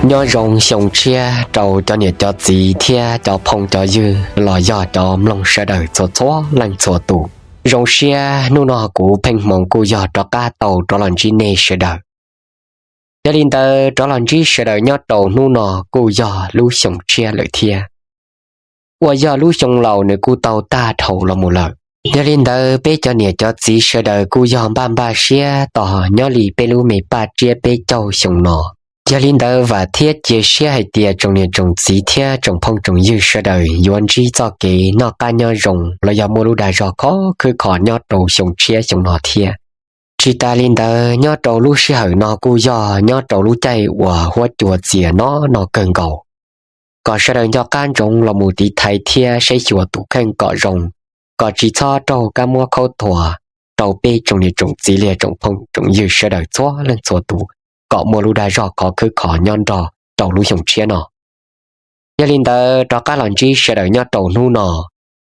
Nyob zoo xyoo tshiab rau cov niam cov txiv thiab cov phooj cov ywg los yog cov mloog sawv daws txhua txhua leej txhua tus. Zoo siab hnub no kuv Pheej Hmoov kuj yog rov qab tau rov los ntsib nej sawv daws. Yog li ntawd rov los ntsib sawv daws nyob rau hnub no kuj yog lub xyoo tshiab lawm thiab, uas yog lub xyoo laus nws kuj tau tag dhau los mus lawm. Yog li ntawd peb cov niam cov txiv sawv daws kuj yog npaj npaj siab tos nyob li peb lub me paj tsiab peb caug xyoo no. Yog li ntawd vam thiab cia siab hais tias tsoom niam tsoom txiv thiab tsoom phooj tsoom ywg sawv daws yuav ntsib txoj kev noj qab nyob zoo los yog muaj lub dag zog khov khwb kho nyob rau xyoo tshiab xyoo no thiab. Tsis tas li ntawd nyob rau lub sij hawm no kuj yog nyob rau lub caij uas huab cua txias no no kawg nkaus, kom sawv daws nco qab ntsoov los mus tiv thaiv thiab saib xyuas tus kheej kom zoo, kom tsis txhob raug kab muab khaub thuas rau peb tsoom niam tsoom txiv li tsoom phooj tsoom ywg sawv daws txhua leej txhua tus, kom muaj lub dag zog khov khwb kho nyob nrog rau lub xyoo tshiab no. Yog li ntawd rov qab los ntsib sawv daws nyob rau hnub no,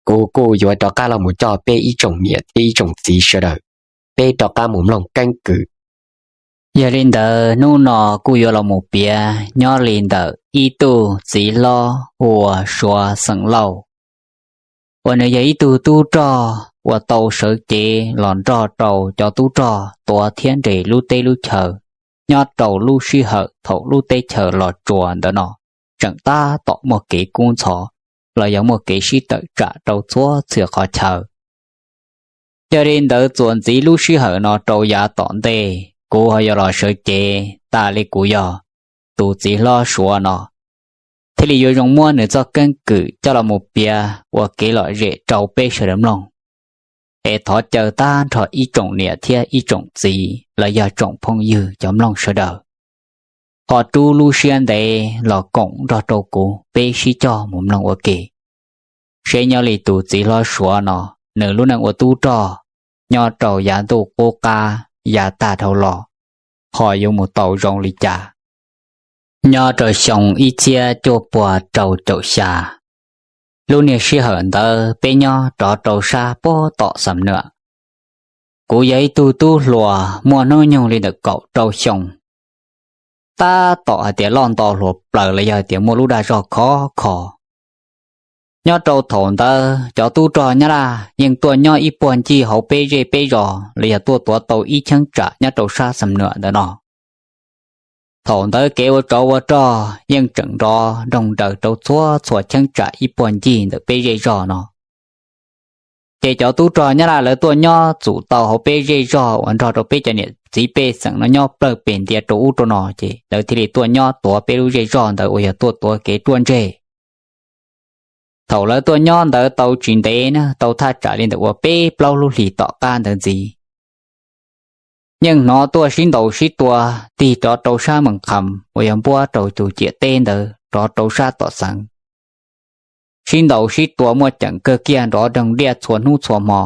kuv kuj yuav rov qab los mus coj peb ib tsoom niam thiab ib tsoom txiv sawv daws, peb rov qab mus mloog keeb kwm. Yog li ntawd hnub no kuj yuav los mus piav nyob li ntawm ib tug txiv hlob hu ua Suav xeem Lauj, uas nws yog ib tug tub rog uas tau sawv cev los nrog rau cov tub rog tuav thiab nres lub teb lub chaw nyob rau lub sij hawm thaum lub teb chaws Los Tsuas ntawd no tseem tab tom muaj kev kub ntxhov los yog muaj kev sib tawm tsam rau txhua txhia qhov chaw. Yog li ntawd txuas ntxiv lub sij hawm no rau yav tom ntej kuv ho yuav los sawv cev tas li kuv yog tus txiv hlob Suav no, thiaj li yuav zoo muab nws txoj keeb kwm coj los mus piav ua kev lom zem rau peb sawv daws mloog. Es thov caw tag nrho ib tsoom niam thiab ib tsoom txiv los yog tsoom phooj ywg cov mloog sawv daws ho rub lub siab ntev los koom nrog rau kuv peb sib cog mus mloog ua ke, seb nyob li tus txiv hlob Suav no nws lub neej ua tub rog nyob rau yav ntuj qub qab yav tag dhau los ho yuav mus tau zoo li cas. Nyob rau xyoo ib txhiab cuaj puas rau caum xya, lub niag sij hawm ntawd peb nyob rov rau sab puag tom Xam Nuam. Kuv yog ib tug tub hluas muaj hnub nyoog li ntawm kaum rau xyoo, tab tom hais tias loj nto hluas plaws los yog hais tias muaj lub dag zog khov kho. Nyob rau thaum ntawd cov tub rog Nyab Laj yeej tuaj nyob ib puag ncig hauv peb zej peb zos los yog tuaj tuav tau ib cheeb tsam nyob rau sab Xam Nuam ntawd no. Thaum ntawd kev ua tsov ua rog yeej tseem nrov nroog nraws rau txhua txhua cheeb tsam ib puag ncig ntawm peb zej zog no. Ces cov tub rog Nyab Laj lawv tuaj nyob txum tau hauv peb zej zog uas nrog rau peb cov niam txiv pej xeem no nyob plawg pem ntiav rau ub rau no ces lawv thiaj li tuaj nyob tuav peb lub zej zog ntawd uas yog tuaj tuav kev ruaj ntseg. Thaum lawv tuaj nyob ntawd tau tsis ntev na, tau thaj tsam li ntawm uas peb plaub lub hlis tom qab ntawd ntxiv, yeej hnov tuaj sib ntaus sib tua tig rov rau sab Mees Kham uas yog npuab rau tus ciam teb ntawd rov rau sab tom Xeev. Sib ntaus sib tua muaj ceem kawg kiag nrov nroog diaj txhua hnub txhua hmo.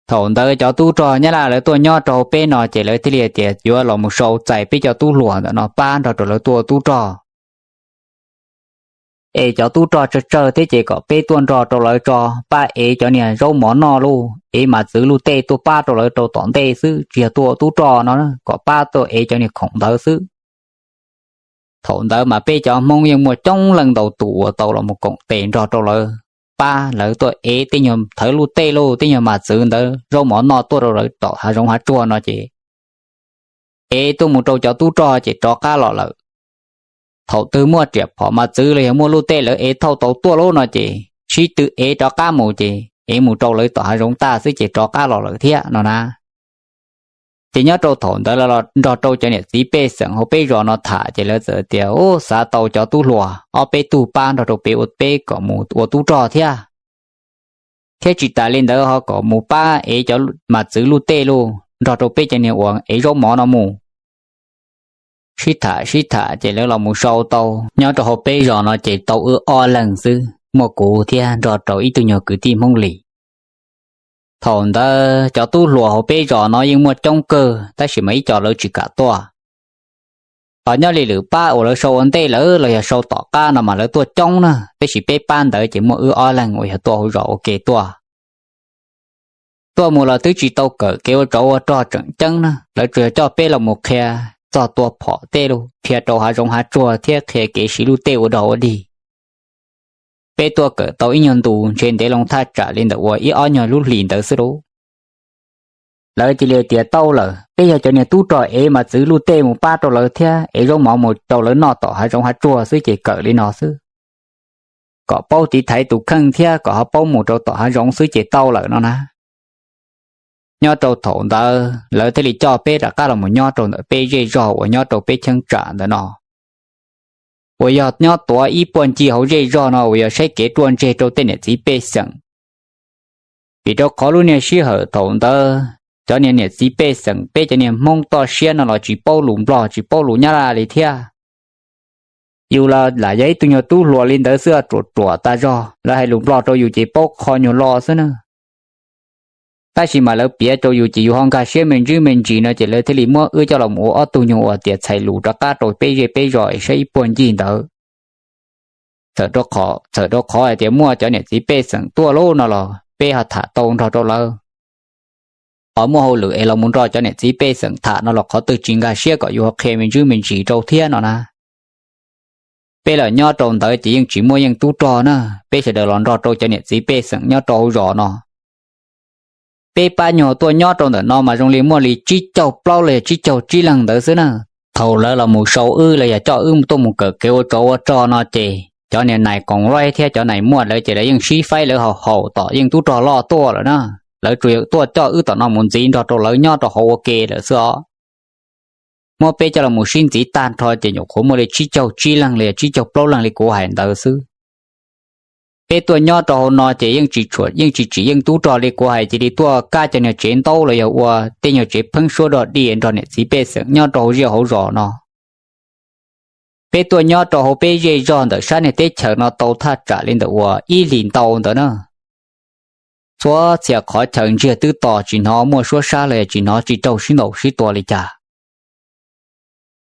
Thaum ntawd cov tub rog Nyab Laj lawv tuaj nyob rau peb no ces lawv thiaj li tias yuav los mus sau txais peb cov tub hluas ntawm no pab nrog rau lawv tuaj ua tub rog. Es cov tub rog tsawg tsawg thiab ces kom peb tuaj nrog rau lawv tso, pab ev cov niag zaub mov noj lauj, ev mas txwv luj tej tuaj pab rau lawv rau tom ntej xwb, tsis yog tuaj ua tub rog no, kom pab tuaj ev cov niag khoom ntawd xwb. Thaum ntawd mas peb cov Hmoob yeej muaj coob leej ntau tus uas tau los mus koom tes nrog rau lawv, pab lawv tuaj ev tej nyuag thawv luj tej lauj, tej nyuag mas txwv ntawd zaub mov noj tuaj rau lawv tom hav zoov hav tsuag no ces ev tuaj mus rau cov tub rog ces rov qab los lawm. Thaum twg muaj riam phom mas txwv los yog muaj luj tej lawv ev thauj tau tuaj lauj no ces sib tw ev rov qab mus ces ev mus rau lawv tom hav zoov tag xwb ces rov qab los lawm thiab no na. Ces nyob rau thaum ntawd lawv los nrog rau cov niam txiv pej xeem hauv peb zos no tham ces lawv txawm tias, Ub, xav tau cov tub hluas ob peb tug pab nrog rau peb ua, peb kom mus ua tub rog thiab. Thiab tsis tas li ntawd ho kom mus pab ev cov mas txwv luj tej lauj, nrog rau peb cov niag uas ev zaub mov no mus. Sib tham sib tham ces lawv los mus sau tau nyob rau hauv peb zos no ces tau wb ob leeg xwb, muaj kuv thiab nrog rau ib tug nyuag kwv tij Hmoob Lis. Thaum ntawd cov tub hluas hauv peb zos no yeej muaj coob kawg tab sis mas ib co lawv tsis kam tuaj. Ho nyob li lwm pab uas lawv sau ua ntej lawm los yog sau tom qab no mas lawv tuaj coob na, tab sis peb pab ntawd ces muaj wb ob leeg uas yog tuaj hauv zos ua ke tuaj. Tuaj mus los twb tsis tau kawm kev ua tsov ua rog tseem ceeb na, lawv tsuas yog coj peb los mus qhia txog tua phom tej lug qhia rau hav zoov hav tsuag thiab qhia kev siv lub tej ua dog ua dig. Peb tuaj kawm tau ib nyuag ntus ntshe ntev loo thaj tsam li ntawm uas ib ob nyuag lub hlis ntawd xwb lauj. Lawv cia li tias tau lawm, peb yog cov niag tub rog es mas txwv lub tej mus pab rau lawv thiab es zaub mov mus rau lawv noj tom hav zoov hav tsuag xwb ces kawm li no xwb, kom paub tiv thaiv tus kheej thiab kom ho paub mus rau tom hav zoov xwb ces tau lawm no na. Nyob rau thaum ntawd lawv thiaj li coj peb rov qab los mus nyob rau ntawm peb zej zog uas nyob rau peb cheeb tsam ntawm no, uas yog nyob tuav ib puag ncig hauv zej zog no uas yog saib kev ruaj ntseg rau tej niam txiv pej xeem. Vim rau qhov lub niag sij hawm thaum ntawd cov niag niam txiv pej xeem peb cov niag Hmoob toj siab no los tsis paub lus Nplog tsis paub lus Nyab Laj li thiab. Yus los lam yog ib tug nyuag tub hluas li ntawd xwb, ruam ruam tas zog, lawv hais lus Nplog rau yus ces paub qho nyuag lo xwb na. Tab sis mas lawv piav rau yus ces yus ho nkag siab me ntsis me ntsis no ces lawv thiaj li muab wb coj los ua ob tug nyuag uas tias txhais lus rov qab rau peb zej peb zos es saib ib puag ncig ntawd. Txawm rau qhov hais tias muaj cov niam txiv pej xeem tuaj lauj no los peb ho tham tau nrog rau lawv. Ho muaj hauj lwm es los mus nrog cov niam txiv pej xeem tham no los qhov twg tsis nkag siab kom yus ho qhia me ntsis me ntsis rau thiab no na. Peb los nyob rau ntawd ces yeej tsis muaj yeej tub rog na, peb sawv daws los nrog rau cov niam txiv pej xeem nyob rau hauv zos no. Peb pab nyuag tuaj nyob rau ntawm no mas zoo li muaj li tsib caug plaub los yog tsib caug tsib leeg ntawd xwb na. Thaum lawv los mus sau wb los yog coj wb tuaj mus kawm kev ua tsov ua rog no ces cov niag nais koom laib thiab cov nais muaj lawv ces lawv yeej sib faib lawv haus haus tom yeej tub rog loj tuaj lawm na. Lawv tsuas yog tuaj coj wb tom no mus ntxiv nrog rau lawv nyob rau hauv ua ke lawm xwb os. Muab peb coj los mus sib ntxiv tag nrho ces nyuam qhuav muaj li tsib caug tsib leeg li tsib caug plaub leeg li kuv hais ntawd xwb. Peb tuaj nyob rau hauv no ces yeej tsis tshua yeej tsis tsim yeej tub rog li kuv hais, cia li tuaj kab cov niag tsev ntaub los yog ua tej nyuag tsev pheeb suab dog dig nrog niam txiv pej xeem nyob rau hauv zej hauv zos no. Peb tuaj nyob rau hauv peb zej zog ntawm sab niag teb chaws no tau thaj tsam li ntawm uas ib hlis ntau ntawd na. Txhua txhia qhov chaw ntsiag twb to, tsis hnov muaj suab sab los yog tsis hnov tsis raug sib ntaus sib tua li cas.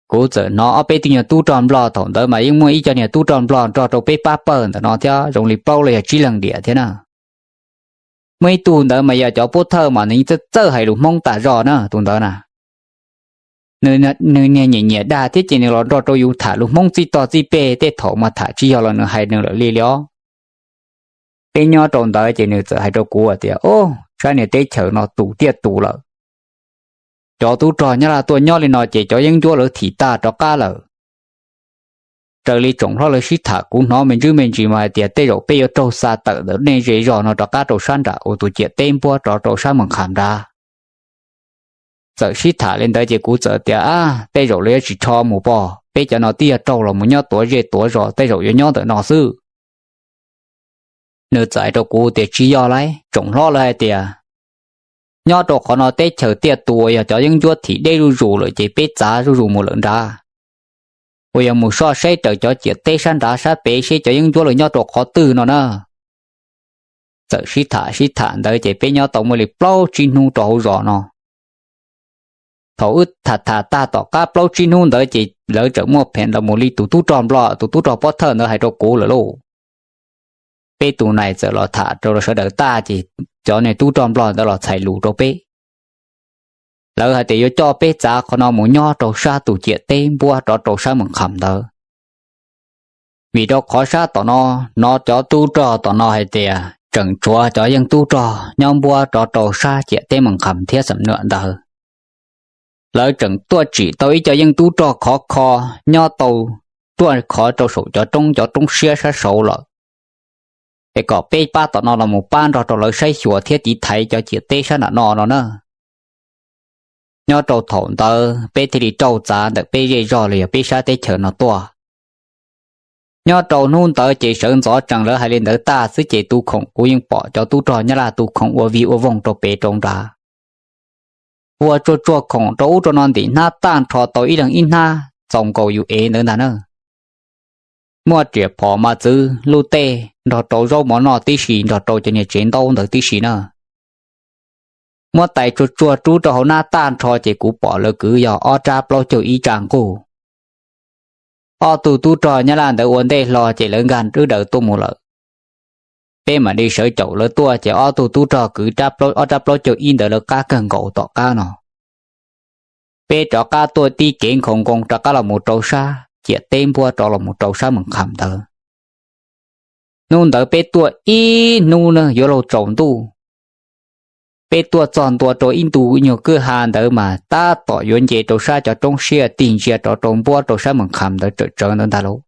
Kuv txawm hnov ob peb tug nyuag tub rog nplog, thaum ntawd mas yeej muaj ib co niag tub rog nplog nrog rau peb pab pawg ntawm no thiab, zoo li plaub los yog tsib leeg diam thiab na. Muaj ib tug ntawd mas yog cov pov thawj mas nws txawj txawj hais lus Hmoob tas zog na tus ntawd na. Nws niag nyiam nyiam dag thiab ces nws los nrog rau yus tham lus Hmoob txij tog txij peg, tej thaum mas tham tsis yog los nws hais nws lawm li li os. Peb nyob rau ntawd ces nws txawm hais rau kuv tias, Ob, sab niag teb chaws no tus tiaj tus lawm. Cov tub rog Nyab Laj tuaj nyob li no ces cov yeeb ncuab lawv thim tag rov qab lawm. Raws li tsoom hlob lawv sib tham kuv hnov me ntsis me ntsis mas hais tias tej zaum peb yuav raug xa tawm ntawm nej zej zog no rov qab rau sab nram uas tus ciam teb npuab rov rau sab Moos Kham nrad. Txawm sib tham li ntawd ces kuv txawm tias, Ab, tej zaum lawv yuav tsis rho mus pob, peb cov no twb yog raug los mus nyob tuav zej tuav zos, tej zaum yuav nyob ntawm no xwb. Nws txawm hais rau kuv tias, Tsis yog lauj, tsoom hlob lawv hais tias nyob rau qhov no teb chaws tiaj tus uas yog cov yeeb ncuab thim deb zuj zus lawm ces peb txav zuj zus mus lawm nrad, uas yog mus soj saib raws cov ciam teb sab nrad sab pem seb cov yeeb ncuab lawv nyob rau qhov twg no na. Txawm sib tham sib tham ntawd ces peb nyob tau muaj li plaub tsib hnub rau hauv zos no. Thaum wb tham tham tag tom qab plaub tsib hnub ntawd ces lawv txawm muaj pheem los mus li tus tub rog nplog, tus tub rog pov thawj ntawd hais rau kuv lawm lauj. Peb tus nais txawm los tham rau sawv daws tag ces cov niag tub rog nplog ntawd los txhais lus rau peb. Lawv hais tias yuav coj peb txav qhov no mus nyob rau sab tus ciam teb npuab rov rau sab Moos Kham ntawd. Vim rau qhov sab tom no, hnov cov tub rog tom no hais tias tseem tshuav cov yeej tub rog nyob npuab rov rau sab ciam teb Moos Kham thiab Xam Nuam ntawd. Lawv tseem tuaj tsim tau ib co yeej tub rog khov kho nyob tau ruaj khov rau saum cov roob, cov roob siab sab saud lawm, es kom peb pab tom no los mus pab nrog rau lawv saib xyuas thiab tiv thaiv cov ciam teb sab nram no no na. Nyob rau thaum ntawd peb thiaj li raug txav ntawm peb zej zog los yog peb sab teb chaws no tuaj. Nyob rau hnub ntawd ces sawv ntxov tsees lawv hais li ntawd tag xwb ces tus khoom kuv yeej pom cov tub rog Nyab Laj tus khoom ua vig ua voog rau pem rau nrad, ua tsuag tsuag khoom rau ub rau no ntim hnab tag nrho tau ib leeg ib hnab txaus nkaus yus ev ntawd ntag na. Muaj riam phom mas txwv luj tej nrog rau zaub mov noj tib si nrog rau cov niag tsev ntaub ntawd tib si na. Muab tais tsuag tsuag rub rau hauv hnab tag nrho ces kuv pom lawv kwv yog ob rab plaub caug ib tsa nqug. Ob tug tub rog Nyab Laj ntawd ua ntej hlo ces lawv nkag dawb daws tuaj mus lawm. Peb mam li sawv caum lawv tuaj ces ob tug tub rog kwv ob rab plaub caug ib ntawd lawv qab kawg nkaus tom qab no. Peb rov qab tuaj tib kev nkhaus nkoos rov qab los mus rau sab ciam teb npuab rov los mus rau sab Moos Qham ntawd. Hnub ntawd peb tuaj ib hnub na yuav luag tsaus ntuj. Peb tuaj txog ntua rau ib ntu nyuag kwj ha ntawd mas tab tom yuav nce rau sab cov roob siab tig ntsia rov rau npuab rau sab Moos Qham ntawd tsawm tsawv ntawd ntag lauj.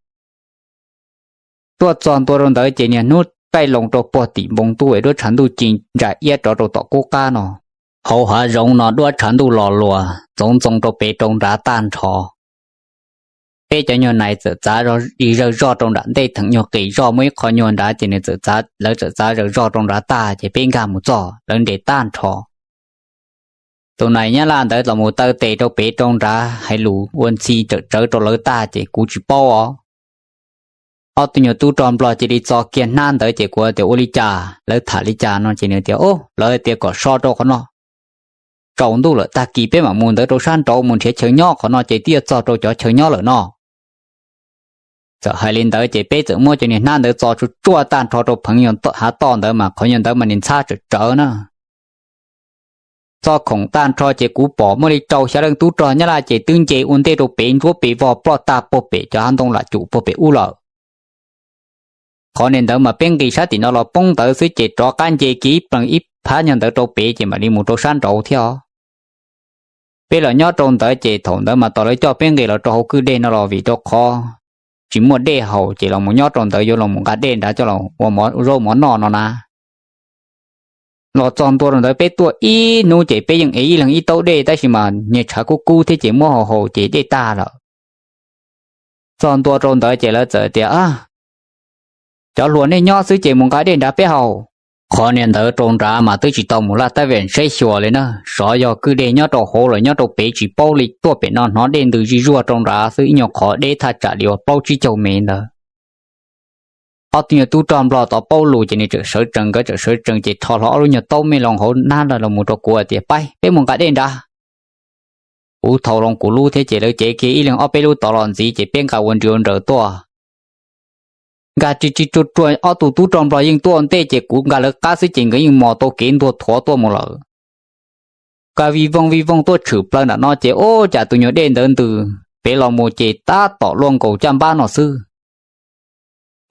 Tuaj txog ntua rau ntawd ces niag hnub qaij loo rau puag tim npoo ntuj es duab tshav ntuj ci ntsa iab rov rau tom qub qab no. Hauv hav zoov no duab tshav ntuj los luas ntxoov ntxoo rau pem rau nrad tag nrho. Peb cov nyuag nais txawm txav zawg zog rau nram ntej theem nyuag qis zog muaj ib qho nyuag nrad ces nws txawm txav, lawv txawm txav zawg zog rau nrad tag ces peb nkag mus txog lawv nres tag nrho. Tus nais Nyab Laj ntawd los mus taw tes rau pem rau nrad hais lus ua ntxhi tsawm tsawv rau lawv tag ces kuv tsis paub os. Ob tug nyuag tub rog Nplog cia li txo kiag hnab ntawd ces kuv tias ua li cas lawv tham li cas no ces nws tias o lawv tias kom so rau qhov no, tsaus ntuj lawm tag kis peb mam mus ntawd rau sab nraud mus nrhiav chaw nyob qhov no ces twb yuav txog rau cov chaw nyob lawm no. Txawm hais li ntawd ces peb txawm muab cov niag hnab ntawd txo tsuj tsuaj tag nrho rau pheev nyuag hav toj ntawd mas qhov nyuag ntawd mas niag ntxhab tsawm tsawv na. Txo khoom tag nrho ces kuv pom muaj li rau xya leej tub rog Nyab Laj ces twb nce ua ntej rau pem ntsuab pes vog ploj tag puag pem cov hav ntoo lam cum puag pem ub lawm. Qhov niag ntawd mas peb nqis sab tim no los poob ntawd xwb ces rov qab nce kiag ib plees ib phab nyuag ntawd rau pem ces mam li mus rau sab nraud thiab os. Peb los nyob rau ntawd ces thaum ntawd mas tos lawv coj peb nqis los rau hauv kwj deg no los vim rau qhov tsis muaj dej haus ces los mus nyob rau ntawd yuav los mus nqa dej nrad coj los ua zaub mov noj no na. Los txog ntua rau ntawd peb tuaj ib hnub ces peb yeej ev ib leeg ib taub dej tab sis mas niag tshav kub kub thiab ces muab haus haus ces dej tag lawm. Txog ntua rau ntawd ces lawv txawm tias cov hluas nej nyob xwb ces mus nqa dej nrad peb haus. Qhov niag ntawd rau nrad mas twb tsis tau mus laj tab vem saib xyuas li na, xyov yog kwj deg nyob rau hauv los nyob rau pem tsis paub li, tuaj pem no hnov dej ntws zij zuag rau nrad xwb ib nyuag qhov deb thaj tsam li uas plaub tsib caug mev ntawd. Ob tug nyuag tub rog Nplog tod paub lus ces nws txawm sawv tsees, nkawd txawm sawv tsees ces rho hlo ob lub nyuag taub me loo hauv hnab los mus rau kuv tias pab peb mus nqa dej nrad. Kuv thau loo kuv lub thiab ces lawv cev kiag ib leeg ob peb lub tod los ntxiv ces peb nqa ua nri ua nraws tuaj. Nkag ris ris ruag ruag ob tug tub rog Nplog yeej tuaj ua ntej ces kuv nkag lawv qab xwb ces nkawd yeej mos tau kev ntuag thuav tuaj mus lawm. Nkag vij voog vij voog tuaj tshwm plaws nram no ces ua cas tus nyuag dej ntawd ntws pem los mus ces tab tom luaj nkaus caj npab no xwb.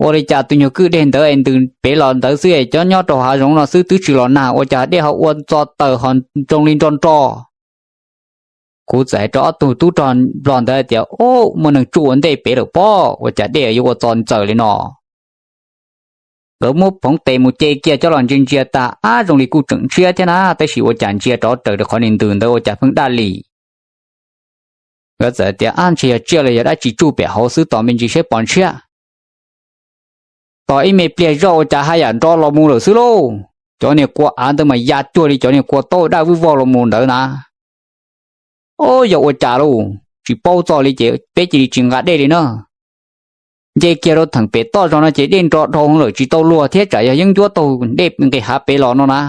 Ua li cas tus nyuag kwj deg ntawd es ntws pem los ntawd xwb es cov nyob rau hav zoov no xwb twb tsis los nag ua cas dej ho ua txo taws ho zoo li nro nro. Kuv txawm hais rau ob tug tub rog Nplog ntawd tias o, muaj neeg tsuj ua ntej pem lawm pob, ua cas dej yuav ua txo ntxaws li no. Nkawd muab phoov tes mus ce kiag coj los ntsia ntsia tas ab zoo li kuj tseem ntshiab thiab na tab sis ua cas ntsia rov raws rau qhov niag ntws ntawd ua cas pheej daj li. Nkawd txawm tias ab ntshe yog tsiaj los yog dab tsi tsuj pem hauv xwb tos me ntsis saib pom ntshiab. Tos ib me pliag zoj ua cas haj yam nro los mus lawm xwb lauj. Cov niag kua av ntawd mas ya cuag li cov niag kua taub daj vwj vog los mus ntawd na. O, yog ua cas lauj tsis paub txog li ces peb cia li tsis nqa dej li na. Nce kiag rau theem pem toj zog no ces dej nro dhau lawm tsis tau luag thiab tsam yog yeeb ncuab taug dej nqis hav pem los no na.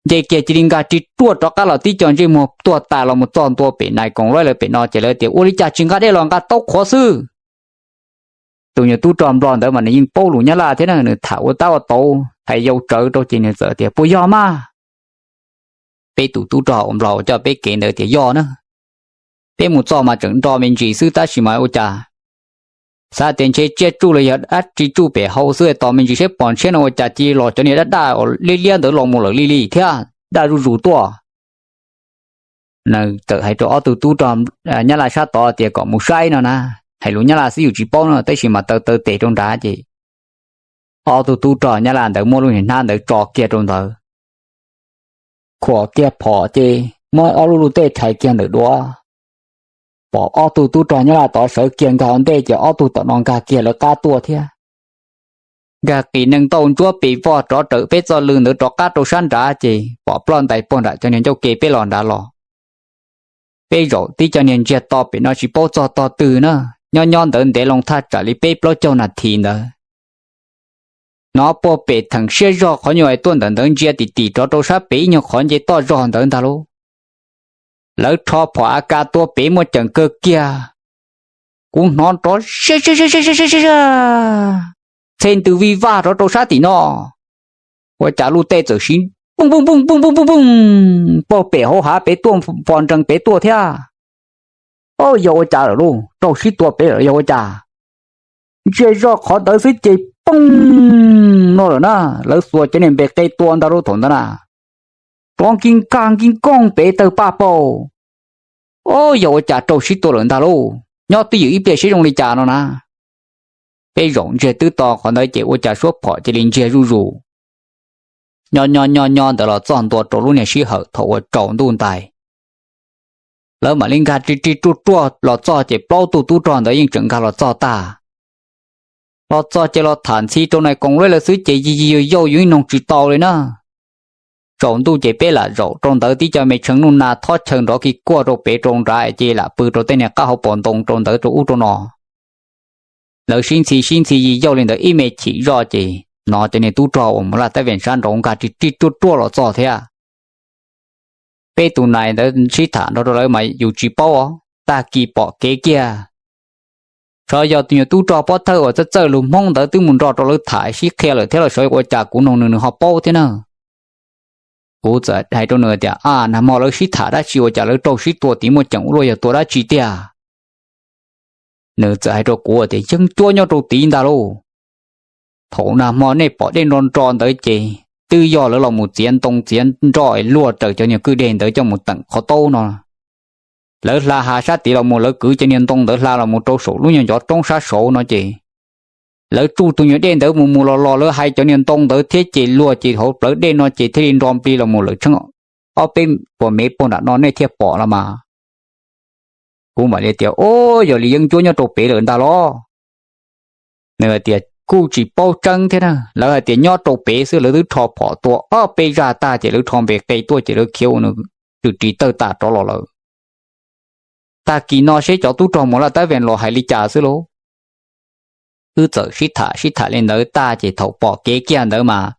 Nce kiag cia li nkag ris ruaj rov qab los tib co ntsej muag tuag tas los mus txog ntua pem nais koom lawv pem no ces lawv tias ua li cas tsis nqa dej los nqa taub qhuav xwb. Tus nyuag tub rog Nplog ntawd mas nws yeej paub lus Nyab Laj thiab na, nws tham ua tab ua tau hais yau tsawv rau ces nws txawm tias puas yog mas. Peb tus tub rog Nplog uas coj peb kev ntawd tias yog na. Peb mus txog mas tseem nro me ntsis xwb tab sis mas ua cas xav tias ntshe tsiaj tsuj los yog dab tsi tsuj pem hauv xwb tos me ntsis saib pom ntshiab no ua cas cia los cov niag daj daj liab liab ntawd los mus lawm li li thiab daj zuj zus tuaj. Nws txawm hais rau ob tug tub rog Nyab Laj sab tod tias kom mus saib no na, hais lus Nyab Laj xwb yus tsis paub no tab sis mas taw taw tes rau nrad ces ob tug tub rog Nyab Laj ntawd muab lub niag hnab ntawd tso kiag rau ntawd, khuam kiag phom ces muab ob lub lub tej rhais kiag ntawm duav. Pom ob tug tub rog Nyab Laj tod sawv kiag nkag ua ntej ces ob tug tom no nkag kiag lawv qab tuaj thiab. Nkag qis neeg ntau ntsuab pes vog rov raws peb txoj lw ntawd rov qab rau sab nrad ces pom ploj ntais puag nram cov niag ncauj ke peb los nrad los. Peb zaum tib co niag ntsiag to pem no tsis paub txog tog twg na, nyob nyob ntawd ntev loo thaj tsam li peb plaub caug nas this ntawd. Hnov puag pem theem siab zog qhov nyuag es tuaj ntawm ntawd ntsia tim tim rov rau sab pem ib nyuag qhov nce toj zog ntawd ntag lauj. Lawv rho phom A K tua pem muaj ceem kawg kiag. Kuv hnov nrov txhej ntws vij vaj rov rau sab tim no. Ua cas lub tej txawm siv Pooj pooj pooj pooj pooj pooj pooj, pog pem hauv hav pem tuaj, pos nrees pem tuaj thiab. Au, yog ua cas lawm lauj? Raug sib tua pem lawm yog ua cas? Ntsia zoj qhov ntawd xwb ces pooj no lawm na. Lawv xuas cov niag npe qe tua ntag lauj thaum ntawd na. Rov nkig nkag nkig nkoog pem tawg paj paug. Au, yog ua cas raug sib tua lawm ntag lauj? Nyob twj ywm ib pliag seb zoo li cas no na. Peb zaum ntsiag twb to qhov ntawd ces ua cas suab phom cia li ntsiag zuj zus. Nyob nyob nyob nyob ntawd los txog ntua rau lub niag sij hawm thaum uas tsaus ntuj ntais, lawv mam li nkag ri ri ruaj ruaj los txog ces plaub tug tub rog ntawd yeej tseem nkag los txog tag. Los txog ces los tham ntxhi rau nais koom luab lawv xwb ces yig yig yau yau yus ib noog tsis tau li na. Tsaus ntuj ces peb lam zaum rau ntawd tib co me tshee nuj nas thob chaw nrov kis kuaj rau pem rau nrad ces lam pw rau tej niag qab hauv paus ntoo rau ntawd rau ub rau no. Lawv sib ntxhi sib ntxhi yig yau li ntawd ib me chim zoj ces hnov cov niag tub rog uas mus laj tab vees sab nraud nkag ri ri ruaj ruaj los txog thiab. Peb tus nais ntawd sib tham nrog rau lawv mas yus tsis paub os, tag kis pom kev kiag. Xyov yog tus nyuag tub rog pob thawj uas txawj txawj lus Hmoob ntawd twb mus nrog rau lawv tham sib qhia lawm thiab los xyov ua cas kuv noog nws nws ho paub thiab na. Kuv txawm hais rau nws tias, A, nag hmo lawv sib tham dab tsi ua cas lawv raug sib tua tid, muaj ceem ua luaj yog tua dab tsi tiag? Nws txawm hais rau kuv tias, Yeeb ncuab nyob rau tid ntag lauj. Thaum nag hmo nej pom dej nro nro ntawd ces twb yog lawv los mus txiav ntoo txiav nroj luaj raws cov niag kwj deg ntawd coj mus teem qhov taub no. Lawv hla hav sab tid los mus, lawv kwv cov niag ntoo ntawd hla los mus rau saum lub nyuag ncov roob sab saud no ces lawv tsuj tus nyuag dej ntawd mus mus los los, lawv hais cov niag ntoo ntawd thiab ces luag ces hauv plawv dej no ces thiaj li nro nplig los mus lawm tsheej ob peb puas mev puag nram no nej thiaj pom los mas. Kuv mam li tias, O, yog li yeeb ncuab nyob rau pem lawm ntag los? Nws hais tias, Kuj tsis paub tseeb thiab na, lawv hais tias nyob rau pem xwb, lawv twb rho phom tua ob peb zaj tag ces lawv rho npe qe tuaj ces lawv khiav ua nws ris ris tawg tas rov los lawm. Tag kis no seb cov tub rog mus laj tab vees los hais li cas xwb lauj. Wb txawm sib tham sib tham li ntawd tag ces thaum pom kev kiag ntawd mas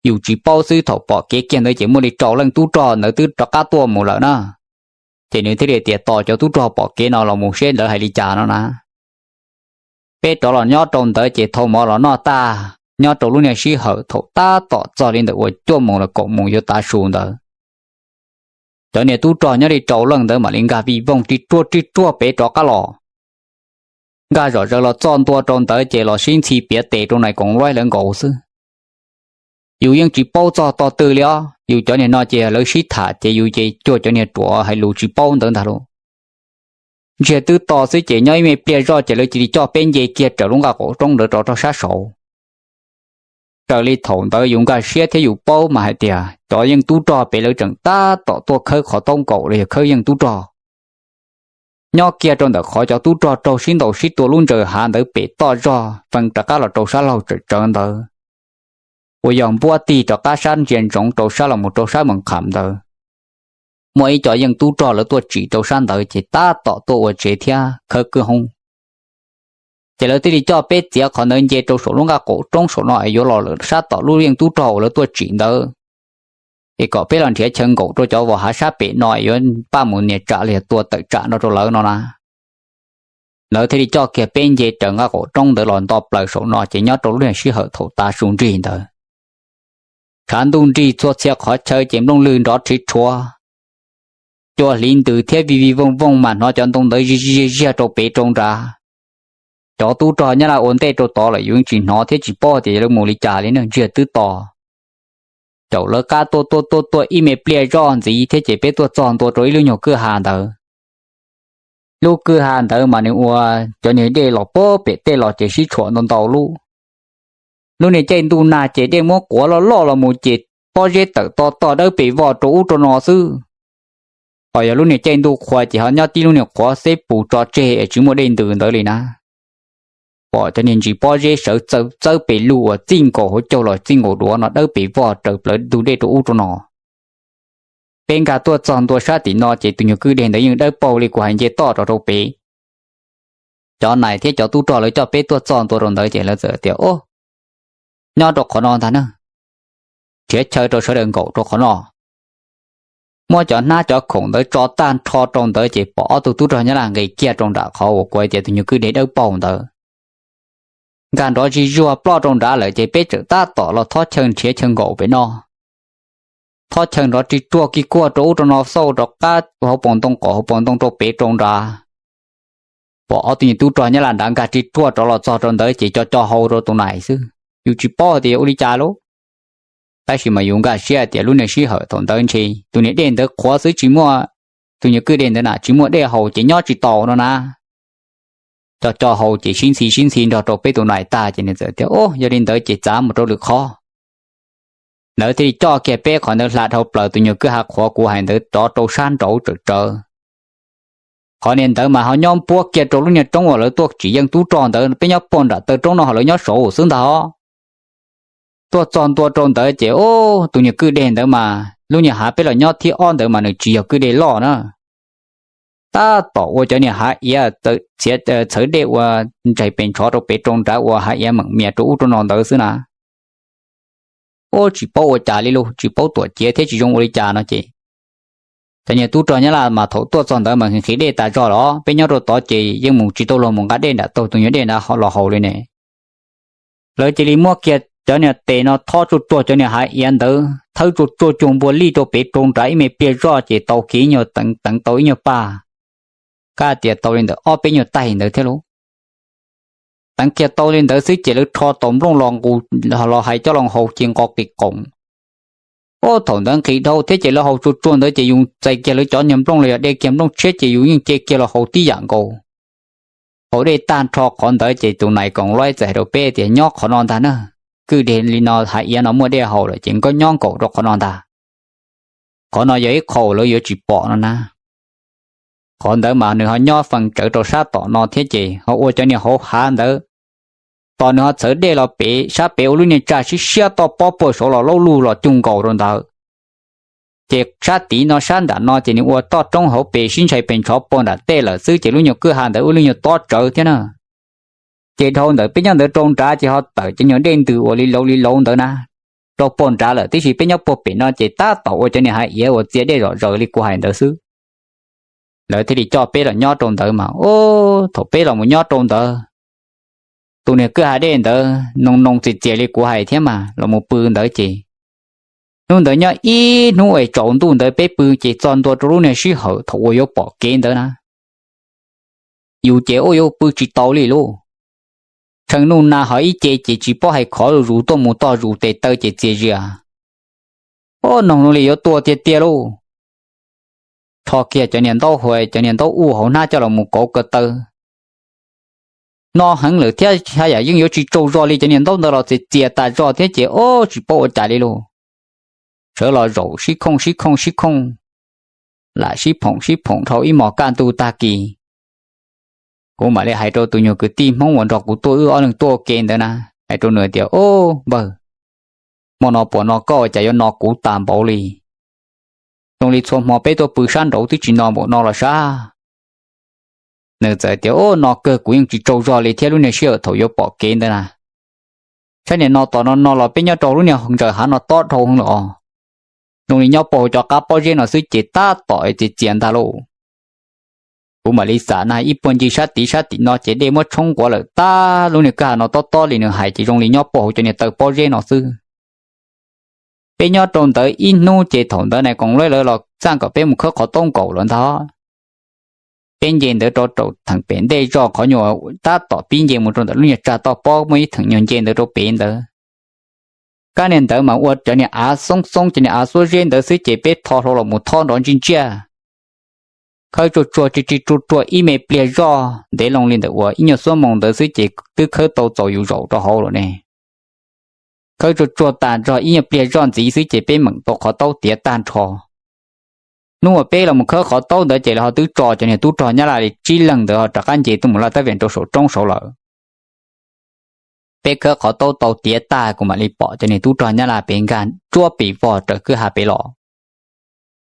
yus tsis paub xwb, thaum pom kev kiag ntawd ces muaj li rau leej tub rog ntawd twb rov qab tuaj mus lawm na. Ces nws thiaj li tias tos cov tub rog pom kev no los mus seb lawv hais li cas no na. Peb rov los nyob rau ntawd ces thau mov los noj tag, nyob rau lub niag sij hawm thaum tab tom txog li ntawm uas cuaj moos los kaum moos yuav tav su ntawd, cov niag tub rog nyob li rau leej ntawd mam li nkag vij voog ri ruaj ri ruaj pem rov qab los. Nkag zom zaws los txog ntua rau ntawd ces los sib ntxhi piav tes rau nais koom luaib lawv nkaus xwb. Yus yeej tsis paub txog tog twg li os, yus cov niag no ces lawv sib tham ces yus ces cuag cov niag ruam hais lus tsis paub ntawd ntag lauj. Ntsiag twb to xwb ces nyob ib me pliag zoj ces lawv cia li coj peb nce kiag raws lub nqaj qaum roob ntawd rov rau sab saud. Raws li thaum ntawd yus nkag siab thiab yus paub mas hais tias cov yeej tub rog pem lawv tseem tab tom tuaj khawb qhov taub nkaus los yog khawb yeej tub rog. Nyob kiag rau ntawm qhov cov tub rog raug sib ntaus sib tua lub ntsaws hav ntawd pem toj zog feeb rov qab los rau sab laug tsawm tsawv ntawd, uas yog npuab tig rov qab sab ntsia ntsoov rau sab los mus rau sab mees qham ntawd, muaj ib co yeej tub rog lawv tuaj tsim rau sab ntawd ces tab tom tuaj ua tsev thiab khawb kwj hoob. Ces lawv thiaj li coj peb txiav qhov ntawd nce rau saum lub nqaj qaum roob saum no es yuav los lawm sab tom lub yeej tub rog uas lawv tuaj tsim ntawd, es kom peb los nrhiav chaw nkaum rau cov vos hav sab pem no es yuav paj mus nias tsam los yog tua tawm tsam no rau lawv no na. Lawv thiaj li coj kiag peb nce raws nqaj qaum roob ntawd los nto plaws saum no ces nyob rau lub niag sij hawm thaum tav su nrig ntawd, tshav ntuj nrig txhua txhia qhov chaw ces nplooj lwg nrov rhiv rhuav, cua hliv ntws thiab vij vij vooj vooj mas hnov cov ntoo ntawd ziag ziag ziag rau pem rau nrad. Cov tub rog nyob laj ua ntej rau tod lawm yus tsis hnov thiab tsis paub tias lawv mus li cas li na, ntsiag twb to. Caum lawv qab tuaj tuaj tuaj tuaj ib me pliag zoj ntxiv thiab ces peb tuaj txog ntua rau ib lub nyuag kwj ha ntawd. Lub kwj ha ntawd mas nws ua cov niag dej los puag pem tej los ces sib tshuam ntau ntau lub. Lub niag caij ntuj nag ces dej muab quav loj loj los mus ces pob zeb tawm to to dawb pes vog rau ub rau no xwb. Ho yog lub niag caij ntuj qhua ces ho nyob tib lub niag qhuav xeb pus tso tseg es tsis muaj dej ntws ntawd li na. Pom cov niag ntsis pob zeb sawv txawb pes lug uas txij nkaus hauv caug los txij nkaus duav no dawb pes vog raws plawv ntug dej rau ub rau no. Peb nkag tuaj txog ntua sab tim no ces tus nyuag kwj deg ntawd yeej dawb paug li kuv hais nce toj rov rau pem. Cov nais thiab cov tub rog lawv coj peb tuaj txog ntua rau ntawd ces lawv txawm tias, O, nyob rau qhov no ntag na, nrhiav chaw rau sawv daws nkaum rau qhov no. Muab cov hnab cov khoom ntawd tso tag nrho rau ntawd ces pom ob tug tub rog nyob laj nqis kiag rau nram qhov uas kuv hais tias tus nyuag kwj deg dawb paug ntawd. Nkag nrov zig zuag ploj rau nrad lawm ces peb txawm tab tom los thob chaw nrhiav chaw nkaum pem no. thob chaw nrov ris ruag kig kuag rau ub rau no xauj rov qab hauv paus ntoo qaum hauv paus ntoo rau pem rau nrad. Pom ob tug nyuag tub rog Nyab Laj nrad nkag ris ruag rov los txog rau ntawd ces co co hau rau tus nais xwb, yus tsis paub tias yog ua li cas lauj. Tab sis mas yus nkag siab tias lub niag sij hawm thaum ntawd ntshe tus niag dej ntawd qhuav xwb tsis muaj, tus nyuag kwj dej ntawd na tsis muaj dej haus ces nyob tsis taus no na. Co co hau ces sib ntxhi sib ntxhi nrog rau peb tus nais tag ces nws txawm tias, Ub, yog li ntawd ces txav mus rau lwm qhov. Ntawd thiaj li coj kiag peb qhov ntawd hla dhau plaws tus nyuag kwj ha qhuav kuv hais ntawd rov rau sab nraud tsawm tsawv. Qhov niag ntawd mas ho nyob npuab kiag rau lub niag roob uas lawv tuaj tsim yeej tub rog ntawd, peb nyob puag nram taw roob no ho lawv nyob saud xwb ntag os. Tuaj txog ntua rau ntawd ces, ub, tus nyuag kwj dej ntawd mas lub niag hav peb los nyob thib ob ntawd mas nws tsis yog kwj dej loj na. Tab tom ua cov niag hav iav txhawv dej ua ntsais pes ntshov rau pem rau nrad ua hav iav meem mias rau ub rau no ntawd xwb na. Ub, tsis paub ua cas li lauj, tsis paub tuam ciav thiab tsis zoo ua li cas no ces, cov niag tub rog Nyab Laj mas thaum tuaj txog ntawd mas nqhis dej tas zog los peb nyob rau tod ces yeej mus tsis tau luag mus nqa dej nram taug tus nyuag dej nrad los haus li ne. Lawv cia li muab kiag cov niag tes no thob tsuag tsuag cov niag hav iav ntawd thawb tsuag tsuag cuag npua lij rau pem rau nrad ib me pliag zoj ces tau kiag ib nyuag teev teev tau ib nyuag paj, kab tias tau li ntawm ob peb nyuag taig ntawd thiab lauj. Teev kiag tau li ntawd xwb ces lawv rho tau nplooj los nqus los hais coj los haus ces nqos qis qoom. Ub, thaum ntawd nqhis dhau thiab ces lawv haus tsuag tsuag ntawd ces yus txais kiag lawv cov niag nplooj los yog de kiag nplooj tshiab ces yus yeej ce kiag los haus tib yam nkaus. Haus dej tag nrho qhov ntawd ces tus nais koom loj txawm hais rau peb tias, Nyob qhov no ntag na, kwj dej li no hav iav no muaj dej haus lawm ces nyob nkaum rau qhov no ntag. Qhov no yog ib qho lawv yuav tsis pom no na. Qhov ntawd mas nws ho nyob feem tsawv rau sab tom no thiab ces ho ua cov niag hauv hav ntawd, tos nws ho txhawv dej los pem sab pem ua lub niag tsag siab siab toj pob puag saud los laub lug los cuag nkaus rau ntawd. Ces sab tid no sab nram no ces nws ua toj roob hauv pes sib ntshai pes ntshov puag nram tej lawm xwb ces lub nyuag kwj ha ntawd ua lub nyuag tob tsawv thiab na. Ces dhau ntawm peb nyob ntawd rau nrad ces ho tawm cov nyuag dej ntws uas li lauv li lauv ntawd na rau puag nrad lawm tib si, peb nyob puag pem no ces tab tom ua cov niag hav iav uas txia dej zom zaws li kuv hais ntawd xwb. Lawv thiaj li coj peb los nyob rau ntawd mas, ub, thaum peb los mus nyob rau ntawd, tus niag kwj ha dej ntawd noo noo txias txias li kuv hais thiab mas los mus pw ntawd ces, hnub ntawd nyob ib hnub es tsaus ntuj ntawd peb pw ces txog ntua rau lub niag sij hawm thaum uas yuav pom kev ntawd na, yus ces ua yuav pw tsis tau li lauj. Tsheej nuj na ho ib ce ces tsis paub hais khov zuj zus tuaj mus toj zus tes taw ces txias zias. Ub, noog zoo li yuav tuag tiag tiag lauj. Rho kiag cov niag ntaub hau cov niag ntaub uj hauv hnab coj los mus kauv ko taw. No heev lawm thiab haj yam yeej yuav tsis tsaug zog li, cov niag ntaub ntawd los txias txias tas zog thiab ces ub tsis paub ua cas li lauj. Sawv los zaum sib khooj sib khooj sib khooj, lam sib phoom sib phoom dhau ib hmos kaj ntug tag kis. Kuv mam li hais rau tus nyuag kwv tij Hmoob uas nrog kuv tuaj wb ob leeg tuaj ua ke ntawd na, hais rau nws tias, Ub npawg, hmo no puas no koj ua cas yuav no kuv tas npaum li? Zoo li txhua hmo peb tuaj pw sab nraud twb tsis no npaum no los sab. Nws txawm tias, Ub, no kawg kuv yeej tsis tsaug zog li thiab lub niag sij hawm thaum yuav pom kev ntawd na. Saib niag no tom no no los peb nyob rau lub niag ntsaws hav no tob dhau heev los, zoo li nyob puag hauv cov qab pob zeb no xwb ces tab tom txias txias ntag lauj. Kuv mam li xam na ib puag ncig sab tid sab tim no ces dej muab tshoob nquav lawm tag, lub niag kwj ha no tob tob li nws hais ces zoo li nyob puag hauv cov niag taw pob zeb no xwb. Peb nyob rau ntawd ib hnub ces thaum ntawd nais koom loj lawv los txaj kom peb mus khawb qhov taub nkaum lawm ntag. Peb nce ntawd rau rau theem pem ntej zog qhov nyuag tab tom pib nce mus rau ntawm lub niag tsag toj pob muaj ib theem nyuag nce ntawd rau pem ntawd. Kab niag ntawd mas ua cov niag av xoob xoob cov niag av xuab zeb ntawd xwb ces peb tho hlau los mus thob nrov ntsij ntsiaj. Khawb tsuag tsuag ris ris ruag ruag ib me pliag zoj ntev loo li ntawm uas ib nyuag xuab moos ntawd xwb ces twb khawb tau txaus yus zaum rau hauv lawm ne. Khawb tsuag tsuag tas zog ib nyuag pliag zoj ntxiv xwb ces peb meem tau qhov taub tiav tag nrho. Hnub uas peb los mus khawb qhov taub ntawd ces lawv ho twb tso cov niag tub rog Nyab Laj li tsib leeg ntawd ho rov qab nce tuaj mus laj tab vias rau saum roob saud lawm. Peb khawb qhov taub tau tiav tag kuv mam li pom cov niag tub rog Nyab Laj pem nkag tsuab pes vog raws kwj ha pem los.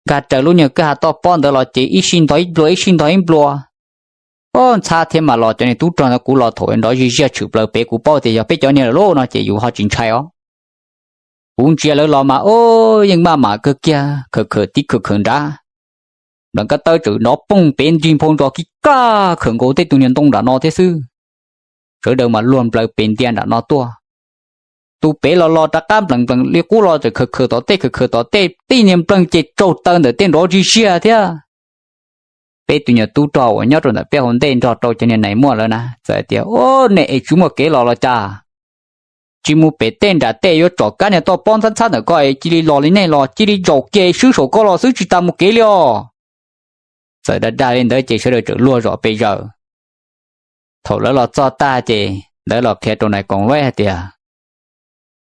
Nkag raws lub niag kwj ha toj pob ntawd los ces ib sij ntog ib nplua ib sij ntog ib nplua. Ub, ntxhab thiab mas los cov niag tub rog ntawd kuv los thaum nrov zij ziaj tshwm plaws pem kuv paub tias yog peb cov niag lawm lauj no ces yus ho tsis ntshai os. Kuv ntsia lawv los mas ub yeej maj mam kawg kiag, khawm khawm tib khawm khawm nrad, nplas kab tawb tseem nrov poog pem nrig nphau ntsos kib kaj khawm nkaus tej tus niag ntoo nram no thiab xwb. Sawv daws mas luag nplaws pes ntia nram no tuaj. tus pem los los rov qab nplees nplees li qub los txawm khawm khawm tom tej khawm khawm tom tej tib niag npleeg ces tsaug taw ntawm tej nrov zig ziag thiab. Peb tus nyuag tub rog uas nyob rau ntawm peb hauv ntej nrog rau cov niag nais muaj lawv na txawm hais tias, Ub, nej es tsis muaj kev los los cas? Tsis mus pem tej nram tej yuav tsom kab niag toj pob ntxhab ntxhab ntawm ko es cia li los li nej los cia li zaum kiag swb saum ko los xwb tsis tas mus kev li os. Txawm dag dag li ntawd ces sawv daws txawm luag zom pes zaws. Thaum lawv los txog tag ces ntawd los qhia rau nais koom lueb hais tias,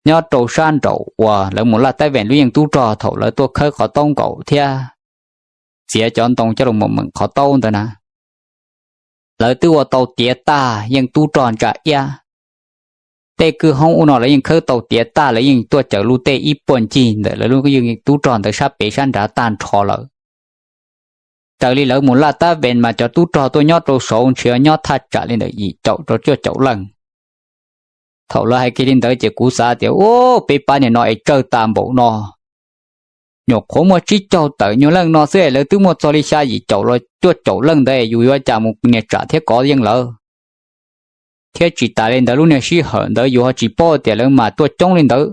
nyob rau sab nraum uas lawv mus laj tab vees lub yeej tub rog thaum lawv tuaj khawb qhov taub nkaus thiab txiav cov ntoo coj los mus meem qhov taub ntawd na, lawv twb ua tau tiav tag yeej tub rog ntsa iab. Tej kwj hoob ub no lawv yeej khawb tau tiav tag, lawv yeej tuaj caws lub tej ib puag ncig ntawm lawv lub yeej tub rog ntawd sab pem sab nrad tag nrho lawm. Raws li lawv mus laj tab vees mas cov tub rog tuaj nyob rau saud ntshe nyob thaj tsam li ntawm yim caum rau cuaj caum leej. Thaum lawv hais kiag li ntawd ces kuv xav tias, Ub, peb pab niag no es tsawg tas npaum no. Nyuam qhuav muaj tsib caug tawm nyuag leej no xwb es lawv twb muaj txog li xya yim caum los cuaj caum leej ntawd es yus yuav cas mus niag tsam thiab kov yeej lawv. Thiab tsis tas li ntawd lub niag sij hawm ntawd yus ho tsis paub tias lawv mas tuaj coob li ntawd,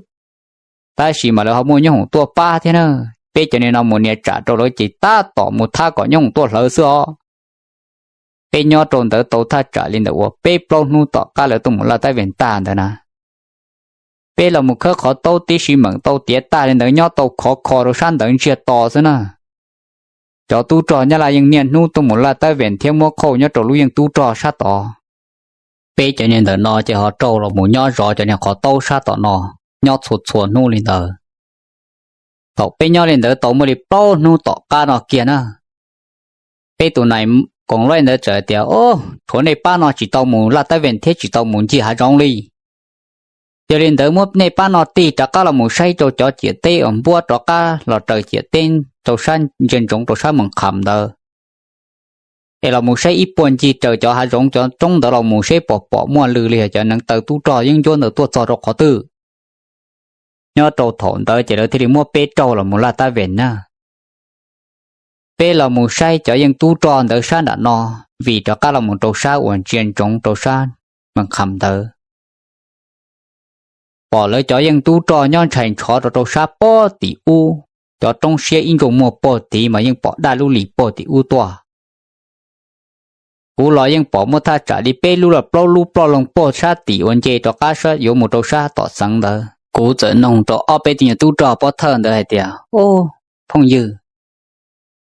tab sis mas lawv ho muaj nyooj hoom tuaj pab thiab na. Peb cov niag no mus niag tsam rau lawv ces tab tom mus thab kom nyooj hoom tuaj hlawv xwb os. Peb nyob rau ntawd tau thaj tsam li ntawm uas peb plaub hnub tom qab lawv tuaj mus laj tab vees tag ntawd na, peb los mus khawb qhov taub tib si meem tau tiav tag li ntawd nyob tau khov kho rau sab ntawd ntsiag to xwb na. Cov tub rog Nyab Laj yeej niaj hnub tuaj mus laj tab vees thiab muab qhauj nyob rau lub yeej tub rog sab tod. Peb cov niag ntawm no ces ho raug los mus nyob zov cov niag qhov taub sab tom no nyob txhua txhua hnub li ntawd. Thaum peb nyob li ntawd tau muaj li plaub hnub tom qab no kiag na, peb tus nais koom luaj ntawd txawm tias, Ub, tshuav nej pab no tsis tau mus laj tab vees thiab tsis tau mus ncig hav zoov li. Yog li ntawd muab nej pab no tig rov qab los mus saib rau cov ciam teb uas npuab rov qab los raws ciam teb rau sab ntsia ntsoov rau sab Moos Kham ntawd, es los mus saib ib puag ncig raws cov hav zoov cov roob ntawd los mus saib pom pom muaj lw li yog cov neev taw tub rog yeeb ncuab ntawd tuaj txog rau qhov twg. Nyob rau thaum ntawd ces lawv thiaj li muab peb raug los mus laj tab vees na. Peb los mus saib cov yeej tub rog ntawd sab nram no, vim rov qab los mus rau sab uas ntsia ntsoov rau sab Moos Kham ntawd, pom lawv cov yeej tub rog nyob ntshai ntshov rau rau sab puag tim ub, cov roob siab ib ntsuj muag puag tid mas yeej pom daj lub lis puag tim ub tuaj. Kuv los yeej pom muaj thaj tsam li peb lub los plaub lub ploj loo puag sab tim uas nce rov qab yuav mus rau sab tom xeev ntawd. Kuv txawm noog rau ob peb tug nyuag tub rog pov thawj ntawd hais tias, Ub, phooj ywg,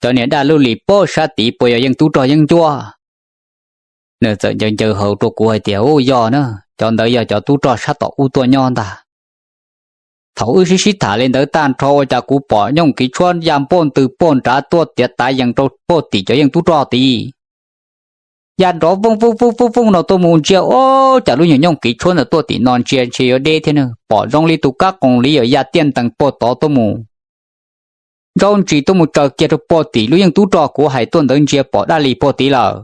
cov niag daj lub lis puag sab tid puas yog yeej tub rog yeeb ncuab? Nws txawm ncaws ncaws hauv rau kuv hais tias, Ub, yog na, cov ntawd yog cov tub rog sab tom ub tuaj nyob ntag. Thaum wb sib sib tham li ntawd tag nrho ua cas kuv pom nyooj kiv tshuab ya npuaj ntws puag nrad tuaj tiav tav yees rau puag tim cov yeej tub rog tid. Ya nrov vooj vooj vooj vooj vooj no tuaj mus ntsia, Ub, cas lub nyuag nyooj kiv tshuab ntawd tuaj tim no ntsia ntshe yuav deb thiab na, pom zoo li tus kab qoos li yam ya tiaj ntees puag tod tuaj mus. Ntsauj ntsis tuaj mus tsaws kiag rau puag tim lub yeej tub rog kuv hais tuaj ntawd ntsia pom daj lis puag tid lawm.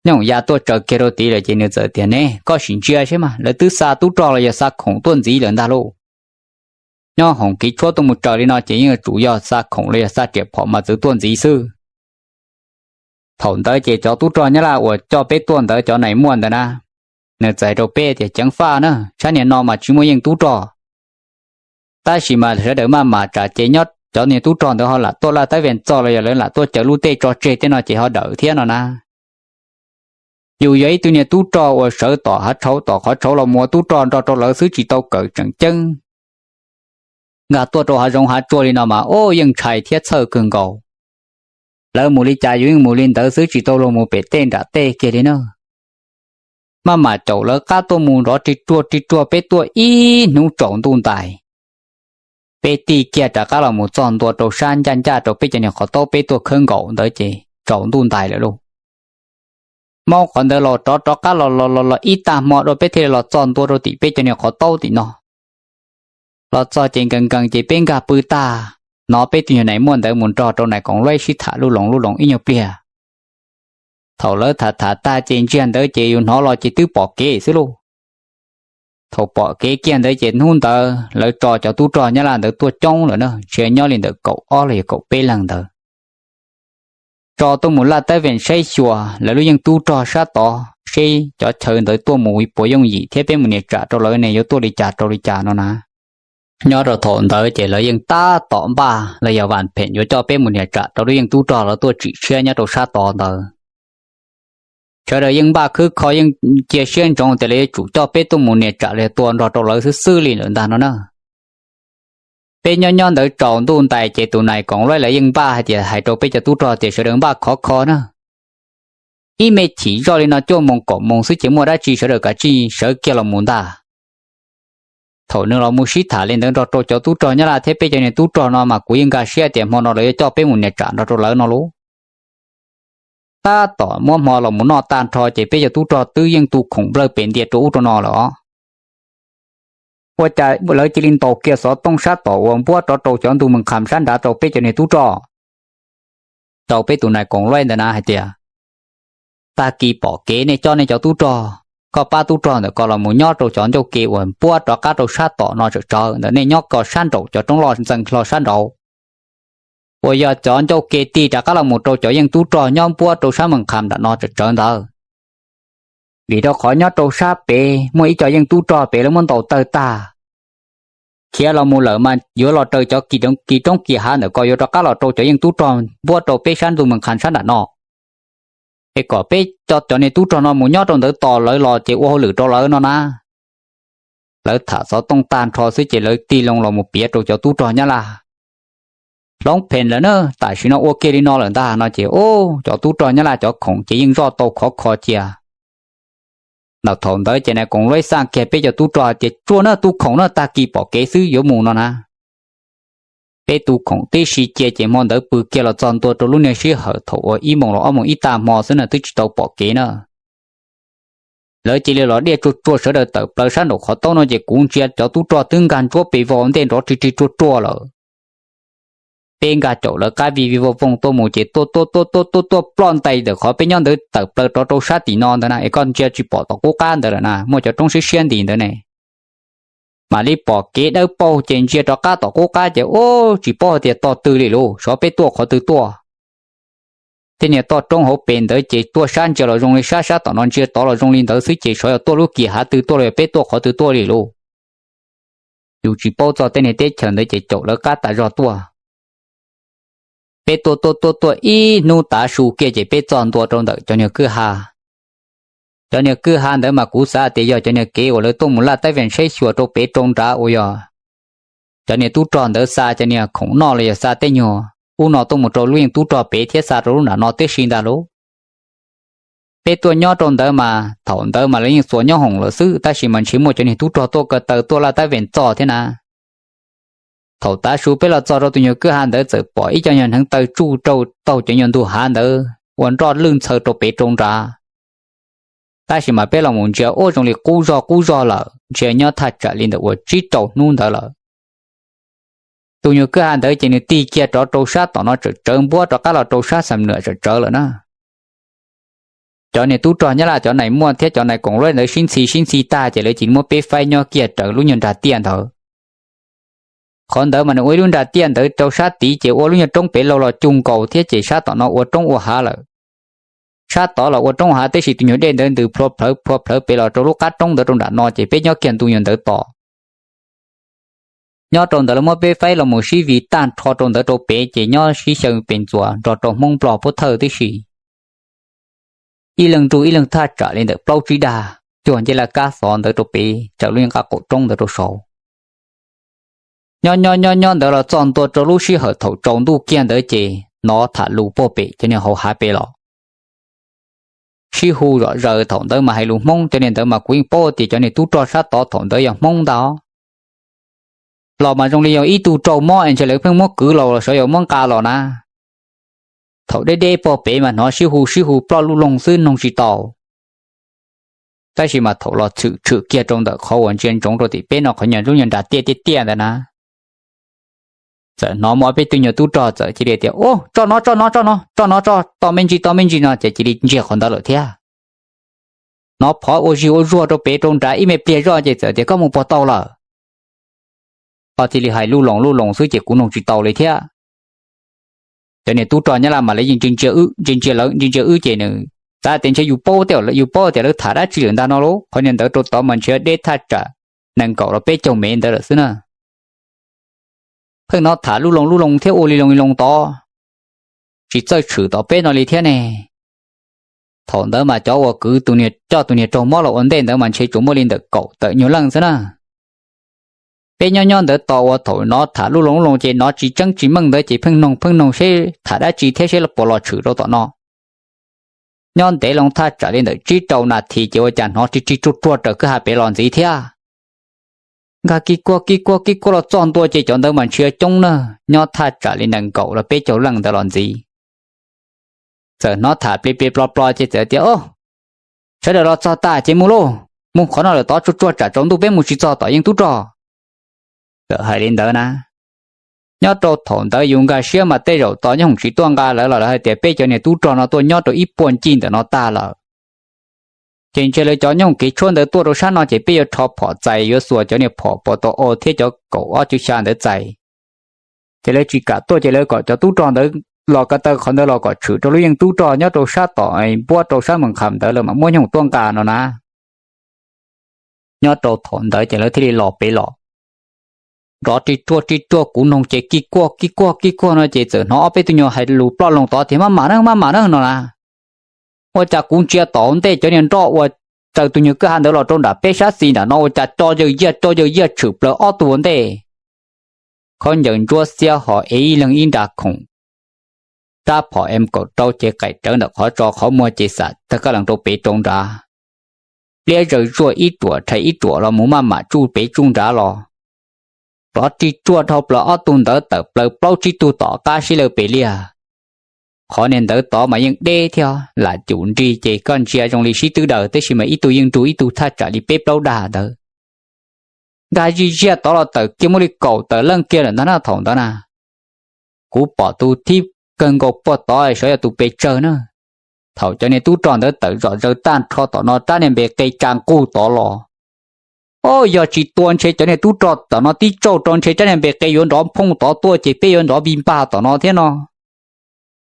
Nyooj ya tuaj tsaws kiag rau tid lawm ces nws txawm tias, Ne, koj sim ntsia seb mas lawv twb xa tub rog los yog xa khoom tuaj ntxiv lawm ntag lauj. Nyob hoom kiv tshuab tuaj mus tsaws li no ces yeej yuav tsum yog xa khoom los yog xa riam phom mas txawv tuaj ntxiv xwb. Thaum ntawd ces cov tub rog Nyab Laj uas coj peb tuaj ntawd cov nais muaj ntawd na, nws txawm hais rau peb tias, Ceev faj na, sab niag no mas tsis muaj yeej tub rog. Tab sis mas sawv daws maj mam tsam ces nyob cov niag tub rog ntawd ho lam tuaj laj tab vees txog los yog lawv lam tuaj caws lub tej tso tseg tej no ces ho dawm thiab no na. Yus yog ib tug niag tub rog uas sawv tom hav tshauv tom qhov tshauv los mus ua tub rog nrog rau lawv xwb tsis tau kawm tseem ceeb. Nkag tuaj rau hav zoov hav tsuag li no mas ub yeej ntshai thiab txhawj kawg nkaus. Lawv mus li cas yus yeej mus li ntawd xwb tsis tau luag mus pem tej nram tej kiag li na. Maj mam caum lawv qab tuaj mus nrov ri ruag ri ruag peb tuaj ib hnub tsaus ntuj ntais. Peb tig kiag rov qab los mus txog ntua rau sab ncaj ncaj rau peb cov niag qhov taub peb tuaj khawb nkaus ntawd ces tsaus ntuj ntais lawm lauj. Maub qhov ntawd los rov rov qab los los los los ib tag hmo dua peb thiaj li los txog ntua rau tim peb cov niag qhov taub tim no. Los txog ces nkees nkees ces peb nkag pw tag, hnov peb tus nyuag nais muaj ntawd mus nrog rau nais koom luaib sib tham lub loos lub loos ib nyuag pliag. Thaum lawv tham tham tag ces ntsiag ntawd ces yus hnov los ces twb pom kev xwb lauj. Thaum pom kev kiag ntawd ces hnub ntawd lawv tso cov tub rog Nyab Laj ntawd tuaj coob lawm na, ntshe nyob li ntawm kaum ob los yog kaum peb leeg ntawd. Tso tuaj mus laj tab vees saib xyuas lawv lub yeej tub rog sab tod seb cov chaw ntawd tuaj mus puas yooj yim thiab peb mus nias tsam rau lawv ne yuav tuaj li cas rau li cas no na. Nyob rau thaum ntawd ces lawv yeej tab tom npaj los yog vam phem yuav coj peb mus nias tsam rau lub yeej tub rog lawv tuaj tsim tshiab nyob rau sab tod ntawd. Sawv daws yeej npaj khwb kho yeej cia siab ntsoov tias lawv yuav tsum coj peb tuaj mus nias tsam los yog tua nrog rau lawv xwb xwb li lawm ntag no na. Peb nyob nyob ntawd tsaus ntuj ntais ces tus nais koom luaj lawv yeej npaj hais tias hais rau peb cov tub rog tias sawv daws npaj khov kho na, ib me chim zoj li no cuaj moos kaum moos xwb ces muaj dab tsi sawv daws kav tsij sawv kiag los mus ntag. Thaum nws los mus sib tham li ntawd nrog rau cov tub rog Nyab Laj thiab peb cov niag tub rog no mas kuv yeej nkag siab tias hmo no lawv yuav coj peb mus nias tsam nrog rau lawv no lauj. Tab tom muab hmo los mus noj tag nrho ces peb cov tub rog twb yeej tu khoom nplawg pes ntia rau ub rau no lawm os. Ua cas lawv cia li ntaus kiag xov tooj sab tom uas npuab rov rau cov ntug Mees Kham sab nrad rau peb cov niag tub rog, rau peb tus nais koom luaj ntawd na hais tias, tag kis pom kev nej coj nej cov tub rog, koj pab tub rog ntawm ko los mus nyob rau cov ncauj ke uas npuab rov qab rau sab tom no tsawm tsawv ntawm nej nyob ko sab nraum cov roob loj ntxeev hlo sab nraud, uas yog cov ncauj ke tig rov qab los mus rau cov yeej tub rog nyob npuab rau sab Mees Kham nram no tsawm tsawv ntawd. Vim rau qhov nyob rau sab pem muaj ib co yeej tub rog pem lawv muab ntaus tawg tag, khiav los mus lawm mas yuav los raws cov kis roob kis hav ntawm ko yuav rov qab los rau cov yeej tub rog npuab rau peb sab ntug Mees Kham sab nram no. Es kom peb cov cov niag tub rog no mus nyob rau ntawd tos lawv los ces ua hauj lwm rau lawv no na. Lawv tham xov tooj tag nrho xwb ces lawv tig loo los mus piav rau cov tub rog Nyab Laj. Hloov phem lawm na, tam sim no ua kiag li no lawm ntag no ces ub, cov tub rog Nyab Laj cov khoom ces yeej zoj tau khov kho cia. Ntawm thaum ntawd ces nais koom luaj xaj kiag peb cov tub rog hais tias tsuag na, tu khoom na, tag kis pom kev xwb yuav mus no na. Peb tu khoom tib si cia ces hmo ntawd pw kiag los txog ntua rau lub niag sij hawm thaum uas ib moos los ob moos ib tag hmo xwb na twb tsis tau pom kev na. Lawv cia li los diaj tsuag tsuag sawv daws tawm plaws sab nraum qhov taub no ces kuv ntsia cov tub rog twb nkag ntsuab pes vog ntej nrov rig rig ruag ruag lawm. Peb nkag caum lawv qab vij vij vooj vooj tuaj mus ces tuaj tuaj tuaj tuaj tuaj tuaj ploj ntais ntawm qhov peb nyob ntawd tawm plaws rov rau sab tim no ntawd na es koj ntsia tsis pom tom qub qab ntawd lawm na, muaj cov roob siab siab nti ntawd ne. Mam li pom kev dawb paug ces ntsia rov qab tom qub qab ces ub, tsis paub hais tias tog twg li lauj, xyov peb tuaj qhov twg tuaj. Tej niag toj roob hauv pes ntawd ces tuaj sab ntsia los zoo li sab, sab tom no ntsia tod los zoo li ntawd xwb ces xyov yog tuaj lub kis hav twg tuaj los yog peb tuaj qhov twg tuaj li lauj. Yus tsis paub txog tej niag teb chaws ntawd ces caum lawv qab tas zog tuaj. Peb tuaj tuaj tuaj tuaj ib hnub tav su kiag ces peb txog ntua rau ntawm cov niag kwj ha. Cov niag kwj ha ntawd mas kuv xav tias yog cov niag kev uas lawv tuaj mus laj tab vees saib xyuas rau pem rau nrad uas yog cov niag tub rog ntawd xa cov niag khoom noj los yog xa tej nyuag ub no tuaj mus rau lub yeej tub rog pem thiab xa rau lub nram no tib si ntag lauj. Peb tuaj nyob rau ntawd mas thaum ntawd mas lawv yeej xuas nyob hoom lawm xwb tab sis mas ntshe muaj cov niag tub rog tuaj ko taw tuaj laj tab vees txog thiab na. Thaum tav su peb los txog rau tus nyuag kwj ha ntawd txawm pom ib co nyuag hneev taw tsuj rau taug cov nyuag ntug hav ntawd ua nroj lwj ntxhaw rau pem rau nrad. Tab sis mas peb los mus ntsia ub zoo li qub zog qub zog lawm, ntsia nyob thaj tsam li ntawm uas tsib rau hnub ntawd lawm. Tus nyuag kwj ha ntawd ces nws tig kiag rov rau sab tom no tsawm tsawv npuab rov qab los rau sab Xam Nuam tsawm tsawv lawm na. Cov niag tub rog Nyab Laj cov nais muaj thiab cov nais koom luaj ntawd sib ntxhi sib ntxhi tag ces lawv cia li muab peb faib nyob kiag raws lub nyuag nrag tiaj ntawd. Qhov ntawd mas nws ua ib lub nrag tiaj ntawd rau sab tid ces ua lub nyuag roob pem laug los cug nkaus thiab ces sab tom no ua roob ua hav lawm. Sab tod los ua roob hav tab sis tus nyuag dej ntawd ntws plhuav plhawv plhuav plhawv pem los rau lub qab roob ntawd rau nram no ces peb nyob kiag ntu nyuag ntawd tos. Nyob rau ntawd lawv muab peb faib los mus sib vij tag nrho rau ntawd rau pem ces nyob sib xyaw pes ntxuas nrog rau Hmoob Nplog pub thawj tib si. Ib leeg nrug ib leeg thaj tsam li ntawm plaub tsib dag, cuag ncej laj kab xov ntawd rau pem raws lub nqa qaum roob ntawd rau saud. Nyob nyob nyob nyob ntawd los txog ntua rau lub sij hawm thaum tsaus ntuj kiag ntawd ces hnov tham lus puag pem cov niag hauv hav pem los. Sib hu zom zaws thaum ntawd mas hais lus Hmoob, cov niag ntawd mas kuv yeej paub tias cov niag tub rog sab tod thaum ntawd yog Hmoob ntag. Los mas zoo li yog ib tug raug mob es ntshe lawv pheej muab kwv los los xyov yog muab nqa los na. Thaum deb deb puag pem mas hnov sib hu sib hu ploj luj loog xwb mloog tsis tau. Tab sis mas thaum los tshwm tshwm kiag rau ntawm qhov uas ntsia ntsoov rau tim peb no qhov nyuag lub nyuag nrag tiaj tiaj tiaj ntawd na, txawm hnov muaj peb tug nyuag tub rog txawm cia li tias, Ub, tso no, tso no, tso no, tso no, tso, tos me ntsis, tos me ntsis no ces cia li ntsiag qhov ntawd lawm thiab. Hnov phov ua zig ua zuag rau pem rau nrad ib me pliag zoj ces txawm tias, Koj mus puas tau lawm? Ho thiaj li hais luj loos luj loos xwb ces kuv mloog tsis tau li thiab. Cov niag tub rog Nyab Laj mas lawv yeej ntsia ntsia wb, ntsia ntsia lawv, ntsia ntsia wb ces nws tav tias ntshe yus paub tias, yus paub tias lawv tham dab tsi lawm ntag no lauj. Qhov niag ntawd rau tod mas ntshe deb thaj tsam nees nkaum los peb caug mev ntawd lawm xwb na. Pheej hnov tham lub loo lub loo thiab ua li loo li loo tod, tsis txawj tshwm tom peb no li thiab ne. Thaum ntawd mas cov uas kwv tus niag coj tus niag raug mob los ua ntej ntawd mas ntshe tsuas muaj li ntawm kaum tawm nyuag leej xwb na. Peb nyob nyob ntawd tos uas thaum hnov tham lub loo lub loo ces hnov tsis tseeb tsis meej ntawd ces pheej noog pheej noog seb tham dab tsi thiab seb puas los tshwm rau tom no. Nyob ntev loo thaj tsam li ntawm tsib rau nas this ces ua cas hnov rig rig ruag ruag raws kwj ha pem los ntxiv thiab. Nkag kij kuag kij kuag kij kuag los txog ntua ces cov ntawd mas ntshe coob na, nyob thaj tsam li nees nkaum los peb caug leej ntawd los ntxiv. Txawm hnov tham pli pli plo plo ces txawm tias, Au, sawv daws los txog tas ces mus lauj, mus qhov no lawm tod tsuag tsuag tsam tsaus ntuj peb mus tsis txog tom yeej tub rog. Txawm hais li ntawd na, nyob rau thaum ntawd yus nkag siab mas tej zaum tos nyob hoom tsis tuaj nqa lawv los lawv hais tias peb cov niag tub rog no tuaj nyob rau ib puag ncig ntawm no tag lawm. Ces ntshe lawv cov nyooj kev tshuab ntawd tuaj rau sab no ces peb yuav rho phom txais yuav xuas cov niag phom puas tau o thiab cov kaum ob cuv xya ntawd txais. Ces lawv tsis kam tuaj ces lawv kom cov tub rog ntawd los ko taw qhov ntawd los kom tshwm rau lub yeej tub rog nyob rau sab tom npuab rau sab mees qham ntawd lawv mam muab nyooj tuaj nqa no na. Nyob rau thaum ntawd ces lawv thiaj li los pem los. Nrov ri ruaj ri ruaj kuv noog ces kij kuaj kij kuaj kij kuaj no ces txawm hnov ob peb tug nyuag hais lus ploj loo tod tias maj mam na maj mam na no na. Ua cas kuv ntsia tom ntej cov niag nroj ua raws tus nyuag kwj ha ntawd los rau nram peb sab xis nram no ua cas co yaws yiaj co yaws yiaj tshwm plaws ob tug ua ntej. Khaub ncaws ntsuab xiab ho ev ib leeg ib nra khoom, rab phom M kaum rau ces qaim rawv ntawm qhov tso qhov muag ces xam tawg kab lees rau pem rau nrad. Pliab zaws zuaj ib ruam rhais ib ruam los mus maj mam tsuj pem tsuj nrad los. Nrov ri ruaj dhau plaws ob tug ntawd tawm plaws plaub tsib tug tom qab sib law pem liag. Qhov niag ntawd tod mas yeej deb thiab lam cum nrig ces koj ntsia zoo li sib twb daws tab sis mas ib tug yeej nrug ib tug thaj tsam li peb plaub dag ntawd. Nkag zij ziaj tod los tawm kiag muaj li kaum tawm leej kiag lawm ntag na thaum ntawd na. Kuv pom tus thib kawg nkaus puag tod sawv yog tus pes tsawg na. Thaum cov niag tub rog ntawd tawm zom zaws tag nrho tom no rab niag npe qe tsa nqug tod los. O, yog tsis tua ntshe cov niag tub rog tom no tib tsauj rau ntshe rab niag npe qe yuav nrov phooj tod tuaj ces peb yuav nrov vij npag tom no thiab no.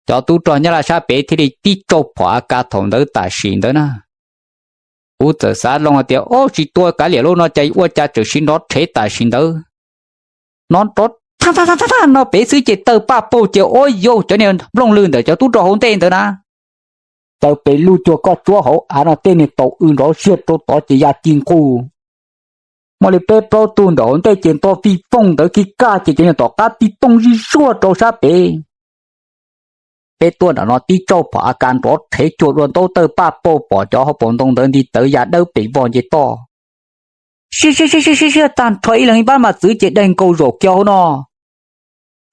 Cov tub rog nyob laj sab pem thiaj li tib tsauj phom A K thaum ntawd tam sim ntawd na. Kuv txawm xav loo hais tias, o, tsis tua kav liam lauj no cas ua cas txawm siv nrov rhev tam sim ntawd. No nrov thaj thaj thaj no pem xwb ces tawg paj paug ces ua yau cov niag nplooj lwg ntawm cov tub rog hauv ntej ntawd na. Tawg pes lug cuag koj tsuab hauv av no tej niag tau w nrov siag rau tod ces ya ci nqug. Muaj li peb plaub tug ntawm hauv ntej ces nto fij fooj ntawd kiv kaj ces cov niag tom qab tib tooj zij zuag rau sab pem. Peb tuaj nram no tib tsauj phom A K nrov rhev cuag dua ntaub tawg paj paug pom cov hauv paus ntoo ntawd nti tawv ya dawb pes vog nce toj. Siab siab siab siab siab siab tag nrho ib leeg ib npab mas txwv ces daig nkaus zaum kiag hauv no.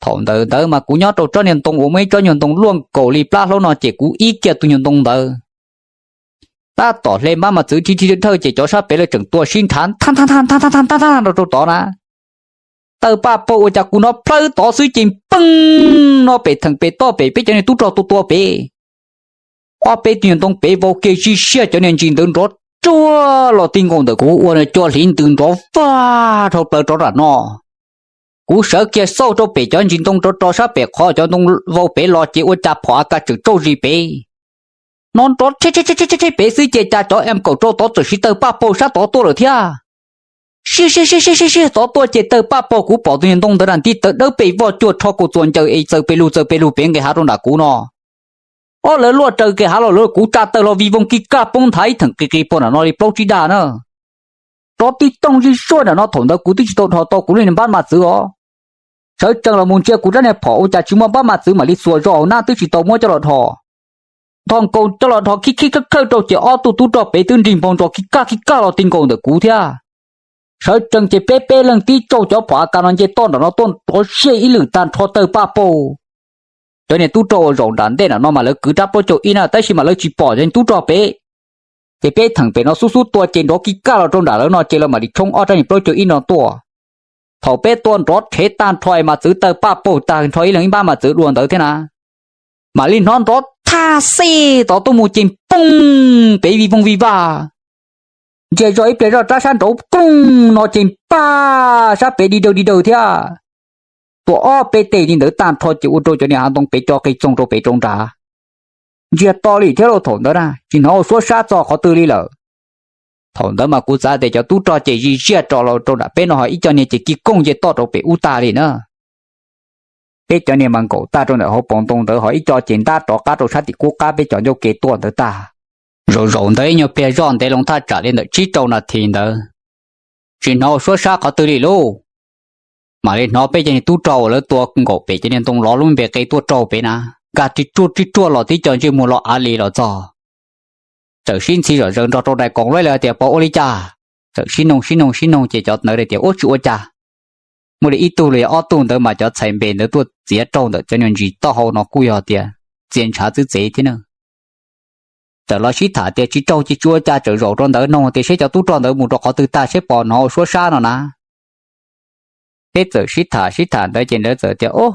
Thaum ntawd ntawd mas kuv nyob rau tsob niag ntoo uas muaj ib tsob nyuag ntoo luaj nkaus li plab hlaub no ces kuv ib kiag tus nyuag ntoo ntawd. Tab tom hle npab mas txwv rhi rhi dhawj ces cov sab pem lawv tseem tua sib nrhav nthab nthab nthab nthab nthab nthab nthab rau rau tod na. Tawg paj paug ua cas kuv hnov plawg tod xwb ces peeg no pem theem pem toj pem peb cov niag tub rog tua tua pem. Ob peb tug nyuag ntoo pem vau kiag zij siag cov niag ntsis ntawd nrov ruag los ti nkaus ntawm kuv ua cua hliv ntws nrov vag dhau plaws rov nram no. Kuv sawv kiag xauj rau pem cov ntsis ntoo rov rau sab pem qhov cov ntoo vau pem los ces ua cas phom A K tseem tsauj zis pem. No nrov rhe rhe rhe pem xwb ces cas cov M kaum rau tod txawm siv tawg paj paug sab tod tuaj lawm thiab. Siab siab siab siab siab siab tod tuaj ces tawg paj paug kuv pom tus nyuag ntoo ntawd na nti tawv dawb pes vog cuag rho kaus txuas ncaws es txaws pes lug txaws pes lug pem nqis hav rau nram kuv no. Ob lawv luaj raws nqis hav los lawv kuv tsa tawg hlo vij voog kij kaj poob nthav ib theem qis qis puag nram no li plaub tsib dag na. Rov tib tooj zij zuag nram no thaum ntawd kuv twb tsis tau dhos tau kuv lub niag npab mas txwv os. Sawv tsees los mus ntsia kuv rab niag phom ua cas tsis muaj npab mas txwv mam li xuas zog hauv nab twb tsis tau muab coj los dhos. Dhos nkaus coj los dhos khib khib khawj khawj rau ces ob tug tub rog pem twb nrig npog ntsos khib kaj khib kaj los ti nkaus ntawm kuv thiab. Sawv tsees ces peb peb leeg tib tsauj cov phom A K no nce toj nram no tuaj rov siaj ib lwm tag nrho tawg paj paug. Cov niag tub rog uas zaum nram ntej nram no mas lawv kwv rab plaub caug ib na tab sis mas lawv tsis pom cov niag tub rog pem. Ces peb theem pem no xub xub tua ces nrov kij kaj los rau nram lawv no ces lawv mam li tshoob ob rab niag plaub caug ib no tuaj. Thaum peb tua nrov rhev tag nrho mas txwv tawg paj paug tag nrho ib leeg ib npab mas txwv dua ntawd thiab na. Mam li hnov nrov thaj xij tod tuaj mus ces poog pem vij voog vij vaj. Ntsia zog ib pliag zoj rab sab nraud koog no ces npaj sab pem di daws di daws thiab. Tua ob peb teg li ntawd tag nrho ces ua rau cov niag hav ntoo pem co qis txoog rau pem rau nrad. Ntsiag to li thiab lauj, thaum ntawd na tsis hnov ua suab sab txog qhov twg li lawm. Thaum ntawd mas kuv xav tias cov tub rog ces zij ziaj rau nram peb no, ho ib co niag ces kis koog nce toj rau pem ub tag li na. Peb cov niag mas nkaum tag rau ntawm hauv paus ntoo ntawd, ho ib co ces ntab rov qab rau sab tim kub qab peb cov ncauj ke tuaj ntawd tag. Zaum zaum ntawd ib nyuag pliag zoj ntev loo thaj tsam li ntawm tsib rau nas this ntawd, tsis hnov ua suab sab qhov twg li lauj. Mam li hnov peb cov niag tub rog uas lawv tua nkaum pem cov niag ntoo lov lub npe qe tuaj raug pem na, nkag ris ruaj ris ruaj los tib co ntsej muag lo av li los txog. Txawm sib ntxhi zom zaws nrog rau Nais Koom Luaib lawv tias puas ua li cas. Txawm sib noog sib noog sib noog ces cov ntawd tias ub tsis ua cas. Muaj li ib tug los yog ob tug ntawd mas cov txhais npe ntawd tuaj txiav raug ntawm cov niag ntsis taub hau no kuj yog tias txia ntshav txwv txev thiab na. Txawm los sib tham tias tsis raug ces tsis ua cas, txawm zaum rau ntawd noog tias seb cov tub rog ntawd mus rau qhov twg tag seb puas hnov ua suab sab no na. Peb txawm sib tham sib tham ntawd ces lawv txawm tias ub,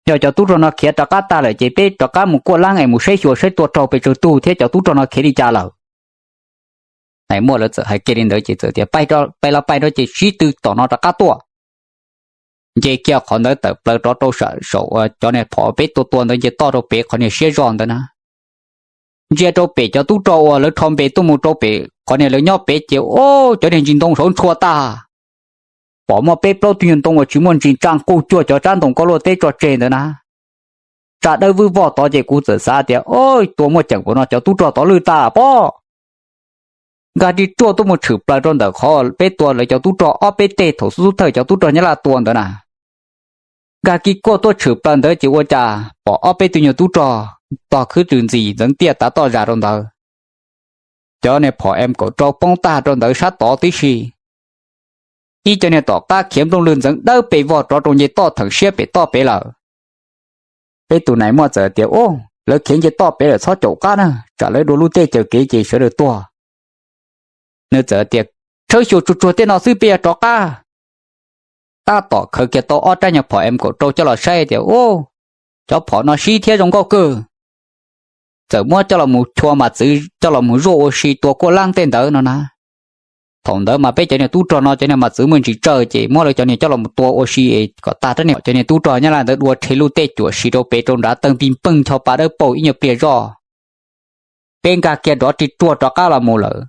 yog cov tub rog no khiav rov qab tag lawm ces peb rov qab mus kuaj laab es mus saib xyuas saib tua raug pes tsawg tug thiab cov tub rog no khiav li cas lawm. Nais Muaj lawv txawm hais kiag li ntawd ces txawm tias pais los pais rau ces sib tw tom no rov qab tuaj. Nce kiag qhov ntawd tawm plaws rov rau saum uas cov niag phom peb tua tua ntawd nce toj rau pem qhov niag siab zog ntawd na. Ntsia rau pem cov tub rog uas lawv rho npe tuaj mus rau pem qhov niag lawv nyob pem ces ub cov niag ntsis ntoo saud ntshua tag. Pom muaj peb plaub tug nyuag ntoo uas tsis muaj ntsis tsa nqug cuag cov tsab ntoo koj luaj teb tso tseg ntawd na. Tsa dawb vwj vog tod ces kuv txawm xav tias ub tua muaj ceem npaum no cov tub rog tod lwj tag pob. Nkag ris ruaj tuaj mus tshwm plaws rau ntawm qhov peb tua lawv cov tub rog ob peb teg thaum xub xub thawj cov tub rog Nyab Laj tua ntawd na. Nkag kis kuaj tuaj tshwm plaws ntawd ces ua cas pom ob peb tug nyuag tub rog tog khwb rws ntxis ntxeev tiaj tav toj zas rau ntawd. Cov niag phom M kaum rau poob tag rau ntawd sab tod tib si. Ib co niag tom qab khiav nplooj lwg ntxeev dawb pes vog rov rau nce toj theem siab pem toj pem lawm. Peb tus Nais Muaj txawm tias ub, lawv khiav nce toj pem lawm txhob caum qab na, tsam lawv dua lub tej caws kev ces sawv daws tuag. Nws txawm tias tshawb xyuas tsuag tsuag tej no xwb peb yuav rov qab. Tab tom khaws kiag tau ob rab nyuag phom M kaum rau coj los saib tias ub, cov phom no sib thiab zoo nkauj kawg. Txawm muab coj los mus chua mas txwv coj los mus zuaj ua si tua kuaj laab tej ntawd no na. Thaum ntawd mas peb cov niag tub rog no cov niag mas txwv muaj ntsis tsawg ces muab lawv cov niag coj los tua ua si kom tag rab niag cov niag tub rog Nyab Laj ntawd dua rhe luj tej cuam si rau pem rau nrad tawg npij npeeg ncho pa dawb paug ib nyuag pliag zoj. Peb nkag kiag nrov ris ruag rov qab los mus lawm.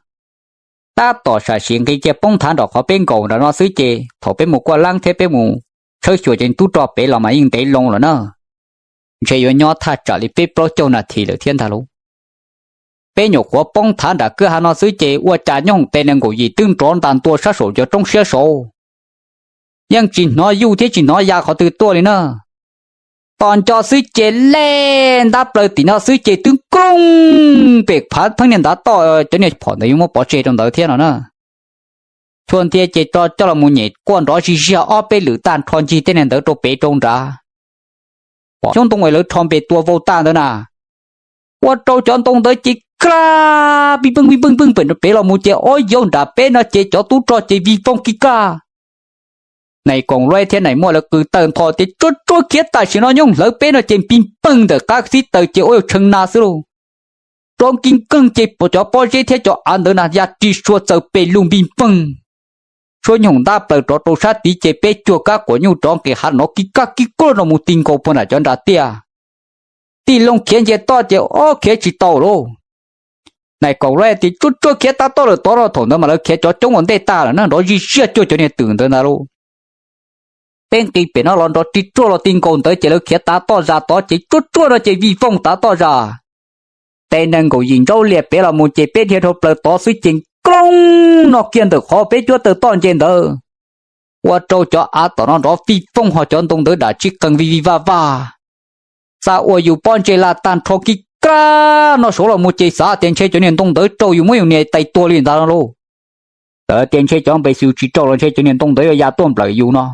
Tab tom sam sim nqis kiag poob thav nram qhov peb nkaum nram no xwb ces thaum peb mus kuaj laab thiab peb mus tshawb xyuas cov tub rog pem los mas yeej ntev loo lawm na. Ntshe yuav nyob thaj tsam li peb plaub caug nas this lawm thiab ntag lauj. Peb nyuam qhuav poob thav nram kwj ha no xwb ces ua cas nyooj tes nees nkaum yim twb nrov ntas ntua sab saum cov roob siab saud. Yeej tsis hnov yuj thiab tsis hnov ya qhov twg tuaj li na. Tos nco xwb ces lej ntab plaws tim no xwb ces twb nkoog pem phav pheeb niag ntav toj cov niag phom ntawd yuav muab pov tseg rau ntawd thiab no na. Chua ntiag ces coj los mus nyem quaj nrov zij ziag ob peb lwm tag nrho ncig tej niag ntawd rau pem rau nrad. Pom xyoob ntoo uas lawv rho npe tua vau tag ntawd na, ua rau cov ntoo ntawd ces kab pij peej pij peej peej pem pem los mus ces ob yaug nram peb no ces cov tub rog ces vij voog kis kaj. Nais Koom Luaib thiab Nais Muaj lawv qw tawg ntho tias tsuab tsuab khiav tam sim no nyooj hlawv peb no ces npij peeg ntawm qab xib taws ces ua yog tshee na xwb lauj. Rov nkig nkeeg ces cov pob zeb thiab cov av ntawd na ya ris sua txaws pes lug npij peeg. Suab nyoog ntab plaws rov rau sab tid ces peb cuag kab quas nyuj rov nqis hav nrov kis kaj kis kluaj no mus ti nkaus puag nram cov nrad tiaj. Tij Looj khiav nce toj ces ob khiav tsis tau lauj. Nais Koom Luaib tias tsuab tsuab khiav tab toj lawm tod no, thaum ntawd mas lawv khiav cov coob ua ntej tag lawm na, nrov zij ziaj cuag cov niag twm ntawd ntag lauj. Peb nqis pem no los nrov ris ruaj los ti nkaus ntawd ces lawv khiav tav toj zas tod ces tsuab tsuab no ces vij voog tav toj zas. Tes nees nkaum yim ntsaub lias pem los mus ces peb dhia dhau plaws tod xwb ces nkloog no kiag ntawm qhov peb cuab taw toj nce ntawd, ua rau cov av tom no nrov vij voog ho cov ntoo ntawd dam tsij qees vij vij vaj vaj. Xa ua yus pob ntseg laj tag nrho kis kaj no saud los mus ces xav tias ntshe cov niag ntoo ntawd raug yus muab yus niam tais tua li ntawd lauj. Txawm tias ntshe cov npes xyus tsis raug los ntshe cov niag ntoo ntawd yuav ya tuaj nplawm yus no.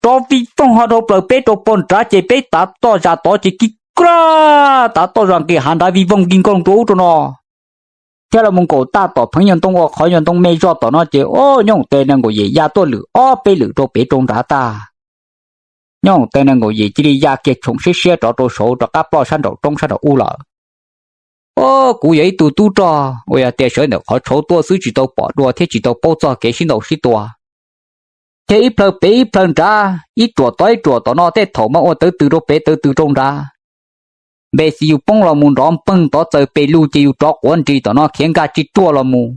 Rov vij voog ho dhau plaws peb rau puag nrad ces peb tav toj zas tod ces kis kaj, tav toj zas nqis hav nrad vij voog nkig nkoog rau ub rau no. Thiab los mus nkaum tag tom pheev nyuag ntoo uas qhov nyuag ntoo me zog tom no ces o nyooj tes nees nkaum yim ya tuaj lwm ob peb lwm rau pem rau nrad tag. Nyooj tes nees nkaum yim cia li ya kiag tshoom siab siab rov rau saud rov qab ploj sab nraum roob sab nraum ub lawm. O, kuv yog ib tug tub rog uas yog tias sawv ntawm qhov tshauv tuaj xwb tsis tau pom dua thiab tsis tau paub txog kev sib ntaus sib tua, thiab ib plhaw pem ib plhaw nrad, ib ruam tod ib ruam tom no tej thaum mas ua tawv tws rau pem tawv tws rau nrad. Npe xis yus poob los mus nrov npoog tod txawm pes lug ces yus rov quav nris tom no khiav nkag tsis ruaj los mus.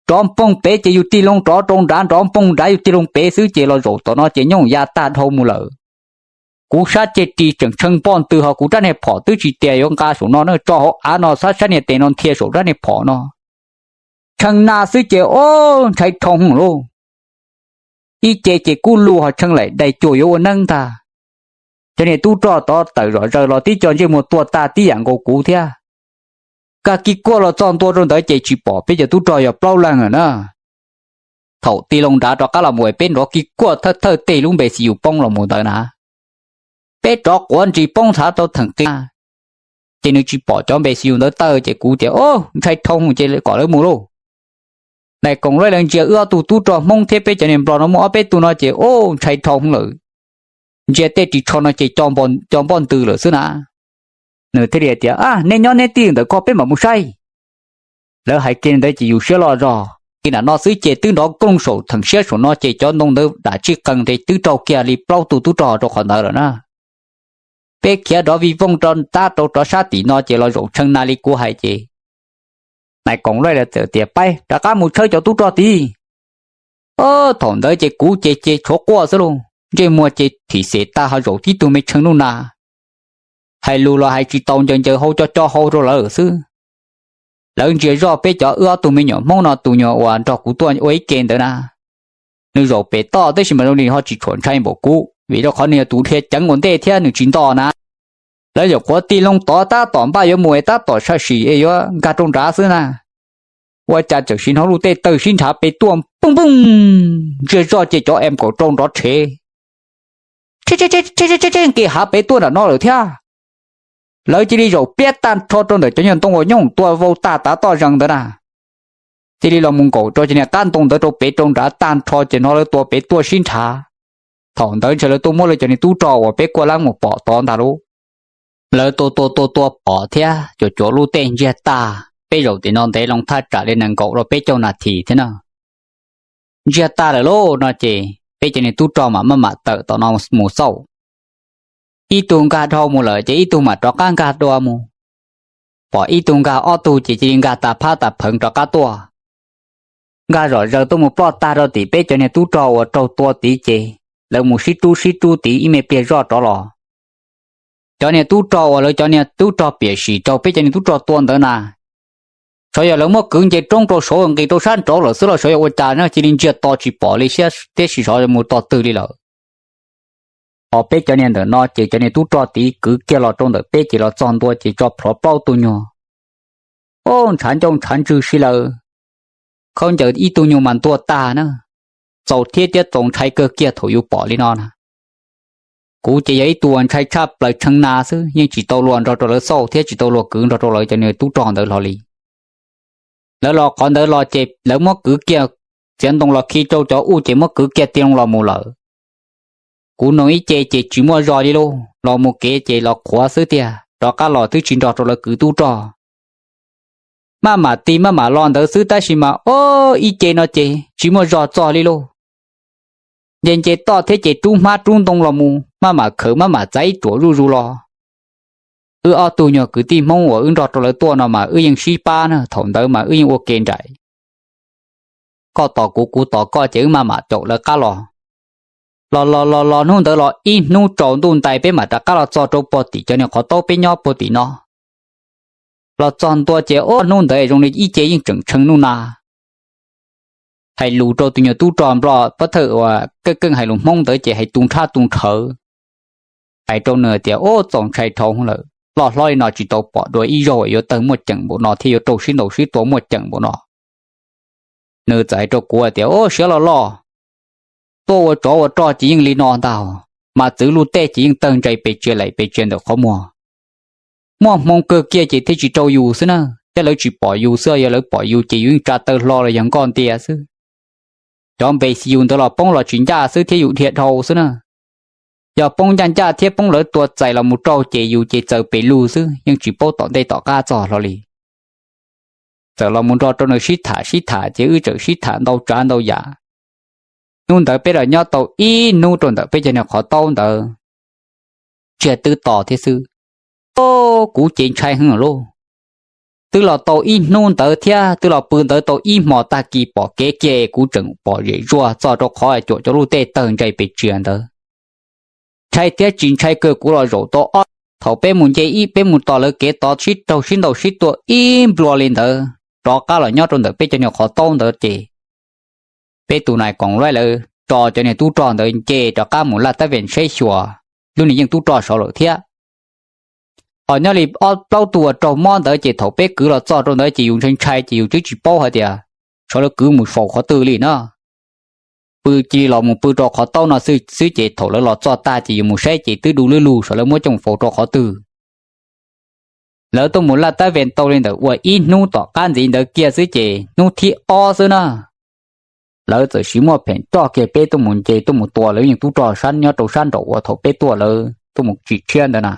Nrov npoog pem ces yus tig loo rov rau nrad, nrov npoog nrad yus tig loo pem xwb ces los zaum tom no ces nyooj ya tag dhau mus lawm. Kuv sab ceg ris tseem tshee npoj ntws ho kuv rab niag phom twb tsis tias yuav nqa saum no na, tso hauv av no xab sab niag tes no nthia saum rab niag phom no. Tshee na xwb ces ob ntshai dhau lauj. Ib ce ces kub lug ho tshee laim dais cuag yuav ua neeb ntag. Cov niag tub rog tod tawm zom zaws los tib co ntsej muag tuag tag tib yam nkaus kuv thiab. Nkag kis kuaj los txog ntua rau ntawd ces tsis pom peb cov tub rog yog plaub leeg lawm na. Thaum tig loo nrad rov qab los mus peb nrov kis kuaj thawj thawj tej lub npe xis yus poob los mus ntawd na. Peb rov quav nris poob thav tau theem qis, ces nws tsis pom cov npe xis yus ntawd tawm ces kuv tias, Ub, ntshai dhau ces kom lawv mus lauj. Nais koom laij lawv ntsia wb ob tug tub rog Hmoob thiab peb cov niag Nplog no muaj ob peb tug no ces, Ub, ntshai dhau lawm. Ntsia tej ris tsho no ces co npoj ntws lawm xwb na. Nws thiaj li tias, Nej nyob neb tij ntawm ko peb mam mus saib. Lawv hais kiag ntawd ces yus siab loj zog. Ib nram no xwb ces twb nrov kooj saum theem siab saum no ces cov ntoo ntawd dam tsij qees ces twb raug kiag li plaub tug tub rog rau qhov ntawd lawm na. Peb khiav rov vij vooj rau tab rau rov sab tim no ces los zaum tshee na li kuv hais ces nais koom laij lawv txawm tias, Pab rov qab mus tshawb cov tub rog tid. Thaum ntawd ces kuv ces ces tshuav quaj xwb lauj, ntsej muag ces thim xem tag ho zaum tib tug me tshee nuj na. Hais lus los hais tsis tau, ncaws ncaws hau co co hau rau lawv xwb. Lawv ntsia zoj peb cov wb ob tug me nyuam Hmoob no tus nyuag uas nrog kuv tuaj ua ib ke ntawd na, nws zaum pem toj tab sis mas zoo li ho tsis tshua ntshai npaum kuv vim rau qhov nws yog tus dhia ceev ua ntej thiab nws tsis nto na. Lawv nyuam qhuav tig loo tod tab tom npaj yuav mus es tab tom sam sim es yuav nkag rau nrad xwb na, ua cas txawm sim hnov lub tej tawg sib nrhav pem tuaj pooj pooj, ntsia zoj ces cov M kaum rau nrov rhev nqis hav pem tuaj nram no lawm thiab. Lawv cia li zaum piab tag nrho rau ntawm cov nyuag ntoo uas nyooj tua vau tag tav toj zees ntawd na. Cia li los mus nkaum rau cov niag qab ntoo ntawd rau pem rau nrad tag nrho ces hnov lawv tua pem tuaj sib nrhav. Thaum ntawd ntshe lawv tuaj muab lawv cov niag tub rog uas peb kuaj lab mus pom tod ntag lauj. Lawv tua tua tua tua pom thiab cuam cuam lub tej ntsiag tag, peb zaum tim no ntev loo thaj tsam li nees nkaum rau peb caug nas this thiab na. Ntsiag tag lawm lauj no ces peb cov niag tub rog mam maj mam tawm tom no mus xauj. Ib tug nkag dhau mus lawm ces ib tug mam rov qab nkag dua mus. Pom ib tug nkag ob tug ces cia li nkag tas phab tas pheev rov qab tuaj. Nkag zom zaws tuaj mus ploj tag rau tim peb cov niag tub rog uas raug tua tid ces lawv mus sib rub sib rub tid ib me pliag zoj rov los. Cov niag tub rog uas lawv cov niag tub rog piam sim raug peb cov niag tub rog tua ntawd na, xyov yog lawv muab kwv nce roob rau saud nqis rau sab nraud lawm xwb los xyov yog ua cas na cia li ntsiag to tsis pom li thiab, tiam sis xyov mus tog twg li lawm. Ho peb cov niag ntawm no ces cov niag tub rog tid kwv kiag los rau ntawm peb ces los txog ntua ces tso plhuav plaub tug nyuag, o, ntshav ncauj ntshav ntswg si lawm. Khaub ncaws ib tug nyuag mas ntuag tag na. Txaus thiab thiab txaus ntshai kawg kiag thaum yus pom li no na. Kuv ces yog ib tug uas ntshai tshaj plaws tshee na xwb, yeej tsis tau luag nrog rau lawv xauj thiab tsis tau luag kwv nrog rau lawv cov niag tub rog ntawd hlo li. Lawv los qhov ntawd los ces lawv muab kwv kiag, txiav ntoo los khi rau cov uj ces muab kwv kiag ti loo los mus lawm. Kuv noog ib ce ces tsis muaj zog li lauj, los mus kev ces los qhuav xwb tiag, rov qab los twb tsis nrog rau lawv kwv tub rog. Maj mam ti maj mam los ntawd xwb tab sis mas o, ib ce no ces tsis muaj zog txog li lauj. Nce nce toj thiab ces rub hmab rub ntoo los mus maj mam khawm maj mam txav ib ruam zuj zus los. Wb ob tug nyuag kwv tij Hmoob uas wb nrog rau lawv tuaj no mas wb yeej sib pab na, thaum ntawd mas wb yeej ua ke nraim. Koj tos kuv kuv tos koj ces wb maj mam caum lawv qab los. Los los los los hnub ntawd los ib hnub tsaus ntuj ntais peb mam rov qab los txog rau puag tim cov niag qhov taub peb nyob puag tim no. Los txog ntua ces o hnub ntawd zoo li ib ce yeej tseem tshee nuj na. Hais lus rau tus nyuag tub rog Nplog pab thawj uas keej keej hais lus Hmoob ntawd ces hais tu nrhab tu nrhawv. Hais rau nws tias, Ub, txaus ntshai dhau lawm, loj hlob li no tsis tau pom dua ib zaug yuav tawg muaj ceem npaum no thiab yuav raug sib ntaus sib tua muaj ceem npaum no. Nws txawm hais rau kuv tias, Ub, siab loj loj, tuaj ua tsov ua rog ces yeej li no ntag, mas txwv luj tej ces yeej tawg ntsais pes tsia laim pes tsia ntawm qhov muag. Muaj hmoo kawg kiag ces thiaj tsis rau yus xwb na, thiab lawv tsis pom yus xwb, yog lawv pom yus ces yus yeej tsa taw hlo los yog nkoj ntia xwb. Cov npe xi yus ntawd los poob los tsis ncaj xwb thiab yus dhia dhau xwb na. Yog poob ncaj ncaj thiab poob lawv tua txais los mus rau ces yus ces txaws pes lug xwb, yeej tsis paub tom ntej tom qab txog hlo li. Txawm los mus nrog rau nws sib tham sib tham ces wb txawm sib tham ntau tsav ntau yam. Hnub ntawd peb los nyob tau ib hnub rau ntawm peb cov niag qhov taub ntawd, tsiag twb to thiab xwb. Kuv ces ntshai heev lauj. Twb los tau ib hnub ntawd thiab twb los pw ntawd tau ib hmos tag kis pom kev kiag kuv tseem pom zem zuag txog rau qhov cuam cov lub tej tawg ntsai pes tsia ntawd. Ntshai thiab tsis ntshai kawg kuv los zaum tau ob, thaum peb mus nce ib peb mus tos lawv kev tod sib raug sib ntaus sib tua ib nplua li ntawd rov qab los nyob rau ntawm peb cov niag qhov taub ntawd ces peb tus nais koom laib lawv tso cov niag tub rog ntawd nce rov qab mus laj tab vem saib xyuas lub niag yeej tub rog saud lawm thiab. Ho nyob li ob plaub tug uas raug mob ntawd ces thaum peb kwv los txog rau ntawd ces yus ntshai ntshai ces yus twb tsis paub hais tias saud lawv kwv mus faus qhov twg li na. Pw cia li los mus pw rau qhov taub no xwb xwb ces thaum lawv los txog tag ces yus mus saib ces twb du lwb lug saud lawv muab coj mus faus rau qhov twg. Lawv tuaj mus laj tab vem tau li ntawm ua ib hnub tom qab ntxiv ntawd kiag xwb ces hnub thib ob xwb na, lawv txawm siv muaj pheem coj kiag peb tuaj mus nce tuaj mus tua lawv yeej tub rog sab nyob rau sab nraum uas thaum peb tuaj lawv tuaj mus tsis tshiab ntawd na.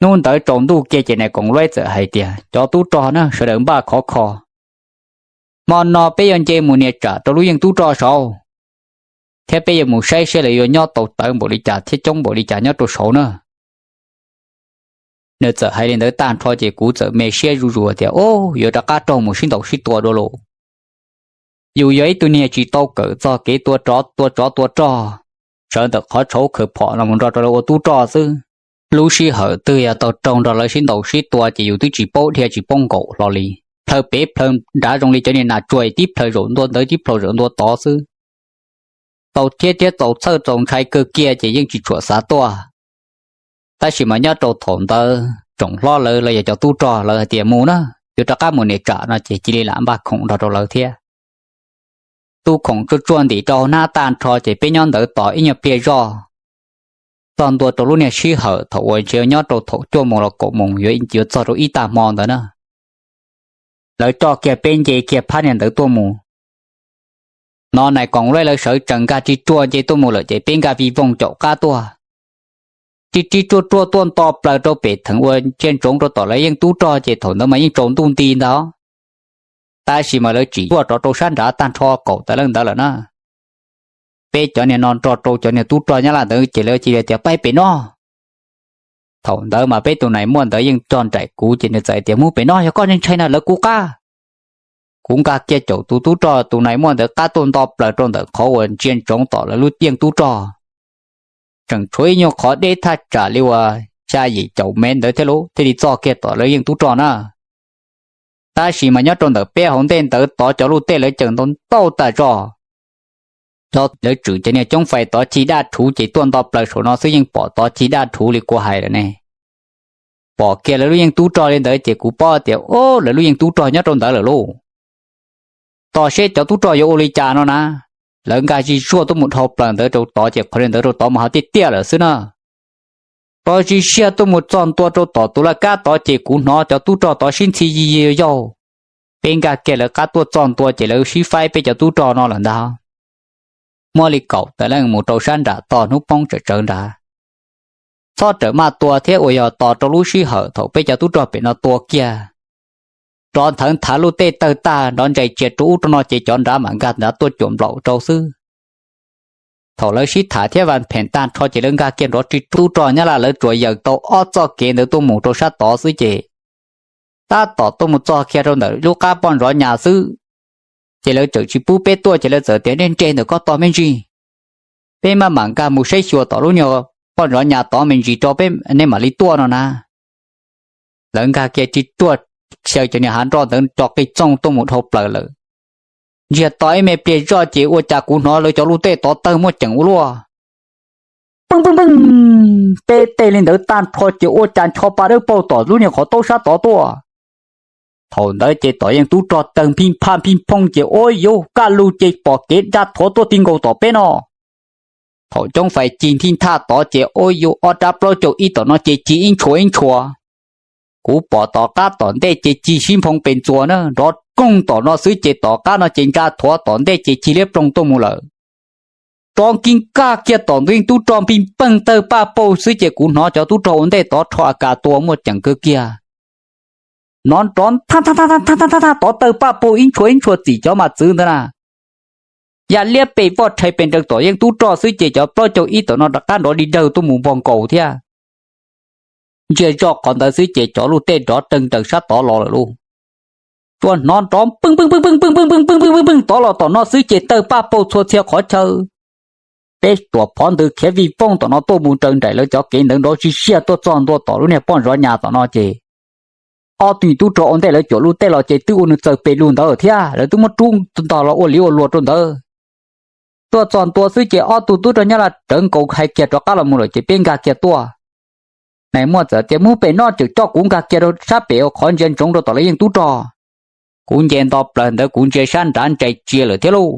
Hnub ntawd tsaus ntuj kiag ces nais koom laib txawm hais tias cov tub rog na sawv daws npaj khov kho, hmo no peb yuav nce mus nias tsam rau lub yeej tub rog saud, thiab peb yuav mus saib saib lawv yuav nyob tau tawv npaum li cas thiab coob npaum li cas nyob rau saud na. Nws txawm hais li ntawd tag nrho ces kuv txawm me siab zuj zus tias, o, yuav rov qab raug mus sib ntaus sib tua dua lauj. Yus yog ib tug niag tsis tau kawm txog kev tua tsov tua tsov tua rog, sawv ntawm qhov tshauv khaws phom los mus nrog rau lawv ua tub rog xwb. Lub sij hawm twg yog tau raug nrog lawv sib ntaus sib tua ces yus twb tsis paub dhia tsis paub nkaum hlo li. Plhaw pem plhaw nrad zoo li cov niag nas tsuag tib plhaw zaum ntua ntawd tib plhaw zaum ntua tod xwb. Tau thiab thiab txaus txhawj txaus ntshai kawg kiag ces yeej tsis tshua xav tuaj. Tab sis mas nyob rau thaum ntawd tsoom hlob lawv los yog cov tub rog lawv hais tias mus na, yuav rov qab mus nias tsam no ces cia li lam npaj khoom nrog rau lawv thiab. Tu khoom tsuag tsuag ntim rau hnab tag nrho ces peb nyob ntawd tos ib nyuag pliag zoj, txog ntua rau lub niag sij hawm thaum uas ntshe nyob rau thaum cuaj moos los kaum moos yuav yuav txog rau ib tag hmo ntawd na. Lawv coj kiag peb nce kiag phab niag ntawd tuaj mus. Hnov nais koom laib lawv sawv tsees nkag ris ruaj nce tuaj mus lawm ces peb nkag vij voog caum qab tuaj. Ris ris ruaj ruaj tuaj nto plaws rau pem theem uas ntsia ntsoov rau tom lawv yeej tub rog ces thaum ntawd mas yeej tsaus ntuj nti ntag. Tab sis mas lawv tsim tuaj rov rau sab nrad tag nrho kaum tawm leej ntawd lawm na. Peb cov niag no nrog rau cov niag tub rog Nyab Laj ntawd ces lawv cia li tias pab pem no. Thaum ntawd mas peb tus nais muaj ntawd yeej cog nraim kuv ces nws txawm tias mus pem no yog koj ntshai ntshai na lawv kuv qab. Kuv nkag kiag caum tus tub rog tus nais muaj ntawd qab tuaj nto plaws rau ntawm qhov uas ntsia ntsoov tom lawv lub yeej tub rog. Tseem tshuav ib nyuag qhov deb thaj tsam li uas xya yim caum mev ntawd thiab lub thiaj li txog kiag tom lawv yeej tub rog na. Tab sis mas nyob rau ntawm peb hauv ntej ntawd tod cov luj tej lawv cawm ntau ntau tas zog. Lawv tswm cov niag coob fais tod cig daj rhuv ces tuaj nto plaws saum no xwb yeej pom tod cig daj rhuv li kuv hais lawm ne. Pom kiag lawv lub yeej tub rog li ntawd ces kuv paub tias o lawv lub yeej tub rog nyob rau ntawd lawm lauj. Tos seb cov tub rog yuav ua li cas no na. Lawv nkag zig zuag tuaj mus dhau plaws ntawd rau tod ces qhov li ntawd rau tod mas ho tiaj tiaj lawm xwb na. Rov zig siag tuaj mus txog ntua rau tom tus laj kab tod ces kuv hnov cov tub rog tod sib ntxhi yig yig yaug. Peb nkag kiag lawv qab tuaj txog ntua ces lawv sib faib peb cov tub rog no lawm ntag. Muaj li kaum tawm leej mus rau sab nram tog hnub poob tsawm tsawv nrad. Txhob rawm maj tua thiab uas yog tos rau lub sij hawm thaum peb cov tub rog pem no tua kiag, rov nthawv nthav luj tej tawg tag nrov ntsais tsias rau ub rau no ces cov nrad mam nkag nrad tuaj cuam nplaum rau xwb. Thaum lawv sib tham thiab vas pheem tag nrho ces lawv nkag kiag nrov ris tub rog Nyab Laj lawv tsuas yaws tau ob txoj kev ntawd tuaj mus rau sab tod xwb ces tab tom tuaj mus txog kiag rau ntawm lub qab poj nrov nyas xwb, ces lawv txawm tsis pub peb tuaj ces lawv txawm tias nej nres ntawm ko tog me ntsis, peb maj mam nkag mus saib xyuas tom lub nyuag poj nrov nyas tod me ntsis rau peb nej mam li tuaj no na. Lawv nkag kiag ris ruaj xyaw cov niag hav nroj ntawd co qis txoog tuaj mus dhau plaws lawm. Ntsiag to ib me pliag zoj ces ua cas kuv hnov lawv cov luj tej tod tawg muaj ceem ua luaj. Peb tej li ntawd tag nrho ces ua cas ncho pa dawb paug tom lub niag qhov taub sab tod tuaj. Thaum ntawd ces tom yeej tub rog tawg nphij phaj nphij phooj ces ua yuv kaj lug ces pom kev nra thuav tuaj ti nkaus tom peb no. Thaum coob fais cig nthij nthaj tod ces ua yuv ob rab plaub caug ib tom no ces cig ib ntshua ib ntshua. Kuv pom tom qab tom ntej ces cig sib nphoo pes ntxuas na nrov koog tom no xwb ces tom qab no ces nra thuav tom ntej ces cig liab ploog tuaj mus lawm. Rov kib kaj kiag tom ntug yeej tub rog npij peeg tawg paj paug xwb ces kuv hnov cov tub rog ua ntej tod rho a kas tua muaj ceem kawg kiag. Hnov nrov thaj thaj tod tawg paj paug ib ntshua ib ntshua txim cov mas txwv ntawd na. Ya liab pes voj rhais pes nrees tom yeej tub rog xwb ces cov plaub caug ib tom no rov qab nrov di dawg tuaj mus npog nkaus thiab. ntsia zoj qhov ntawd xwb ces cov luj tej nrov teeg nraws sab tod los lawm lauj. Tsuas hnov nrov peej peej peej peej peej peej peej peej peej tod los tom no xwb ces tawg paj paug txhua txhia qhov chaw. Peb tuam phov ntws khiav vij vooj tom no tuaj mus raws nraim lawv cov kev ntawd nrov zig ziag tuaj txog ntua tom lub niag poj zov nyas tom no ces ob tug tub rog ua ntej lawv cuam luj tej los ces twb ua nws txawg pes lug ntawd thiab lawv twb muab rub ntog los ua liv ua luag rau ntawd. Tuaj txog ntua xwb ces ob tug tub rog Nyab Laj rawv nkaus hais kiag rov qab los mus lawm ces peb nkag kiag tuaj. Nais muaj txawm tias mus pem no tseem coj kuv nkag kiag rau sab pem ua qhov ntsia ntsoov rau tom lawv yeej tub rog. Kuv nce nto plaws ntawd kuv ntsia sab nrad ntsais tsia lawm thiab lauj.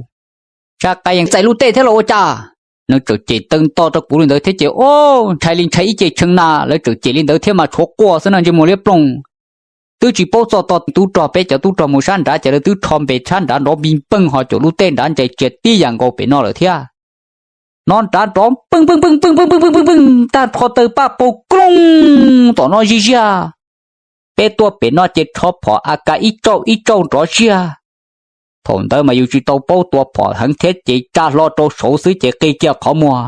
Sab qaib yeej txais luj tej thiab los ua cas, nws tseem cem tew nto rau kuv li ntawd thiab ces o, ntshai li ntshai ib ce tshee na lawv tseem cem li ntawd thiab mas tshuav quaj xwb no ntsej muag liab ploog. Twb tsis paub txog tog tub rog peb cov tub rog mus sab nrad ces lawv twb rho npe sab nrad nrov npig npeej ho cuam luj tej nrad ntsais tsia tib yam nkaus pem no lawm thiab. No nrad nrov peej peej peej peej peej peej peej peej tag nrho tawg paj paug klooj tom no zig ziag. Peb tuaj pem no ces rho phom A K ib tsauj ib tsauj nrov ziag. Thaum ntawd mas yus tsis tau paub tua phom heev thiab ces tsa hlo rau saud xwb ces qi kiag qhov muag.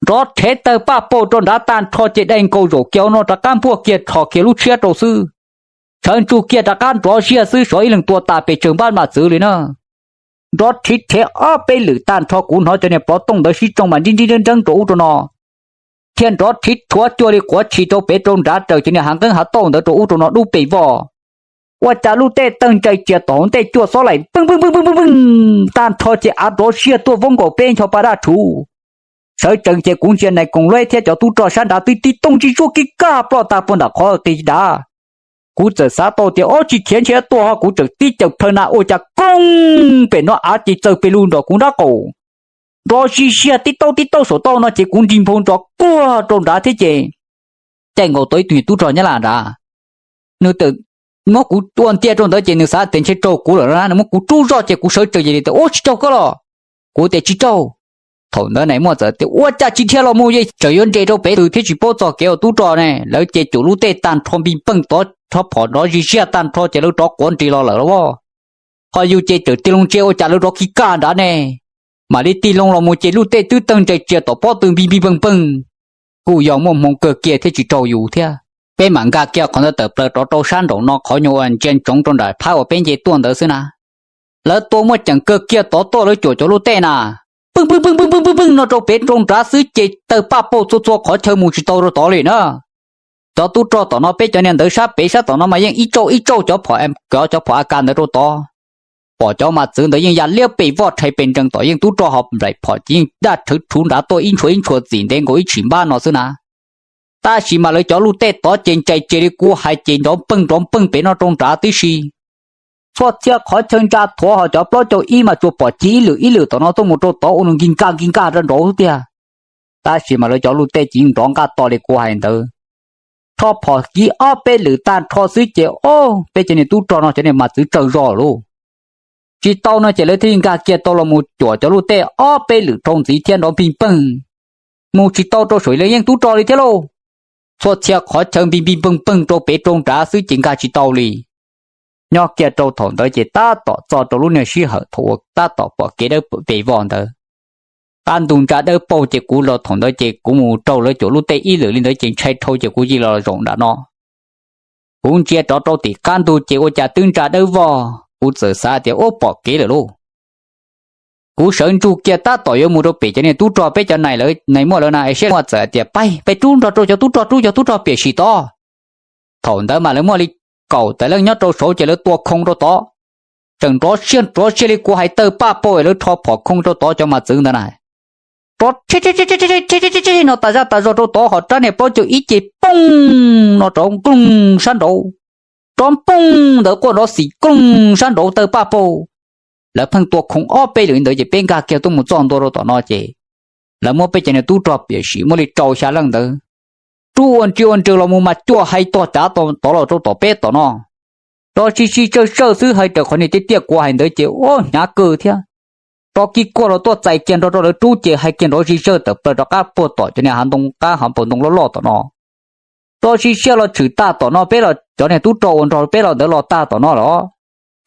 Nrov rhev tawg paj paug rau nrad tag nrho ces dai nkaus zaum kiag ua no rov qab npuaj kiag rho kiag lub tshiab rau xwb. Sawv ntsug kiag rov qab nrov ziag xwb xyov ib leeg tua tas pes tsawg npab mas txwv li na. Nrov rhiv rhev ob peb lwm tag nrho kuv hnov cov niag plov tooj ntawd sib tsoo mas nrib nrib nreeb nreeb rau ub rau no. Thiaj nrov rhiv rhuav cuag li quav tshis rau pem rau nrad raws cov niag hav nqeeb hav tauj ntawd rau ub rau no dub pes voj. Ua cas luj tej tawg ntsais tsia tom hauv ntej cuaj xob laim peej peej peej peej peej tag nrho ces av nrov ziag tuaj voob nkaus peb ncho pa daj rhuv. Sawv tsees ces kuv ntsia nais koom lueb thiab cov tub rog sab nrad twb tib tooj tsis zuaj kiv kaj ploj tag puag nram qhov qis dav. Kuv txawm xav tau tias ob tsis khiav ntshe tuaj ho kuv tseem tib caws plhaw na ua cas koob pem no av ces txawg pes lug nrog kuv nrab qaum. Nrov zig ziag tib tauj tib tauj saum tauj no ces kuv nrig nphau ntsos kuag rau nrad thiab ces caij nkaus tau ib tug tub rog Nyab Laj nrad. Nws txawm muab kuv tua ntia rau ntawd ces nws xav tias ntshe raug kuv lawm na, nws muab kuv rub zoj ces kuv sawv tsees ces nws tias ub tsis raug koj los? Kuv tias tsis raug. Thaum ntawd nais muaj txawm tias ua cas tsis dhia los mus yeej tseem yuav nres rau pem tw thiab tsis paub txog kev ua tub rog ne, lawv ces cuam luj tej tag nrho npig npeej tod rho phom nrov zig ziag tag nrho ces lawv rov quav nris los lawm lauj. Ho yus ces tseem tig loo ntsia ua cas lawv rov kiv kaj nrad ne. Mam li tig loo los mus ces luj tej twb tawg ntsais tsia tom pob tw npig npig npeej npeej. Kuj yog muaj hmoo kawg kiag thiab tsis raug yus thiab. Peb mam nkag kiag qhov ntawd tawm plaws rov rau sab nraum no qhov nyuag uas ntsia ntsoov rau nram phab uas peb nce tuaj ntawd xwb na. Lawv tua muaj ceem kawg kiag tod tuaj lawv cuam cov luj tej na. Pwj pwj pwj pwj pwj pwj no rau pem rau nrad xwb ces tawg paj paug txhua txhua qhov chaw mus tsis tau rau tod li na. Cov tub rog tom no peb cov niag ntawd sab pem sab tom no mas yeej ib tsauj ib tsauj cov phom, cov phom A K ntawd rau tod. Pom cov mas txwv ntawd yeej ya liab pes voj rhais pes nrees tom yeej tub rog ho nplaim phom ces yeej daj rhawv rhuv nrad tuaj ib ntshua ib ntshua txim ntev nkaus ib tshim npab no xwb na. Tab sis mas lawv cov luj tej tod ces ntsais tsia li kuv hais ces nrov npeej nrov npeej pem no rau nrad tib si. Txhua txhia qhov chaw ntsa thuav ho cov plaub caug ib mas tsuas pom ci ib lwm ib lwm tom no tuaj mus rau tod ua nws nkig nkaj nkig nkaj rau nraud xwb tiag. Tab sis mas lawv cov luj tej ces yeej nrov nqaj to li kuv hais ntawd. Rho phom kiv ob peb lwm tag nrho xwb ces o, peb cov niag tub rog no cov niag mas txwv tsawg zog lauj. Tsis tau no ces lawv thiaj li nkag kiag tau los mus cuam cov luj tej ob peb lwm rau ntxiv thiab nrov npig npeej. Mus tsis tau rau saum lawv yeej tub rog li thiab lauj. Txhua txhia qhov chaw npig npig npeej npeej rau pem rau nrad xwb ces nkag tsis tau li. Nyob kiag rau thaum ntawd ces tab tom txog rau lub niag sij hawm thaum uas tab tom pom kev dawb pes vog ntawd. Qab ntug ntsa dawb paug ces kuv los thaum ntawd ces kuv mus raug lawv cuam luj tej ib lwm li ntawd ces ntshai dhau ces kuv cia li los zaum nram no. Kuv ntsia rov rau tim qab ntug ces ua cas twb ntsa dawb vog, kuv txawm xav tias ub pom kev lawm lauj. Kuv sawv ntsug kiag tab tom yuav mus rau pem cov niag tub rog peb cov nais lawv, nais muaj lawv na es seb muaj txawm tias pab peb rub nrog rau cov tub rog rub cov tub rog piam sim tod. Thaum ntawd mas lawv muaj li kaum tawm leej nyob rau saud ces lawv tua khoo rau tod. Tseem nrov siag nrov siag li kuv hais tawg paj paug es lawv rho phom khoo rau tod cov mas txwv ntawd na. Rov no tas zaj tas zog rau tod ho rab niag plaub caug ib ces pooj no rov nkooj sab nraud. Rov pooj ntawd quaj nrov xim klooj sab nraud tawg paj paug. Lawv pheej tua khoo ob peb lwm ntawd ces peb nkag kiag tuaj mus txog ntua rau tom no ces lawv muab peb cov niag tub rog piam sim muaj li rau xya leej ntawd rub ua nri ua nrwg los mus mas cuaj hais tog cav tod los rau tom peb tom no. Rov sib sib tsawj tsawj xwb hais raws qhov niag tiaj tiaj kuv hais ntawd ces ub hnyav kawg thiab. Rov kib kuaj los tuaj txais kiag nrog rau lawv rub ces hais kiag nrov zig zawg tawm plaws rov qab puag tom cov niag hav ntoo qab hav npaum ntoo loj loj tom no. Rov sib siab los tshwm tag tom no peb los cov niag tub rog uas nrog peb los ntawd los tag tom no los.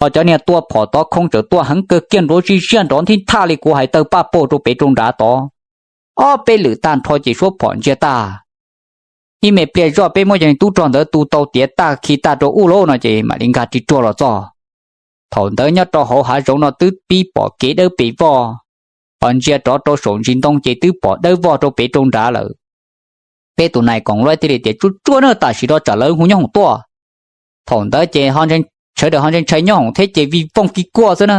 Ho cov niag tua phom tov khoo tseem tua heev kawg kiag nrov zig ziag nrov nthib thaj li kuv hais tawg paj paug rau pem rau nrad tod. Ob peb lwm tag nrho ces suab phom ntsia tag. Ib me pliag zoj peb muab cov niag tub rog ntawd tu tau tiav tag khi tag rau ub lauj no ces mam li nkag ris ruag los txog. Thaum ntawd nyob rau hauv hav zoov no twb pib pom kev dawb pes vog, ho ntsia rov rau saum ntsis ntoo ces twb pom dawb vog rau pem rau nrad lawm. Peb tus nais koom luaj thiaj li tias, Tsuaj tsuaj na, tam sim no tsam lawv hu nyob hoom tuaj. Thaum ntawd ces sawv daws ho ntshai ntshai nyob hoom thiab ces vij vooj kig kuaj xwb na.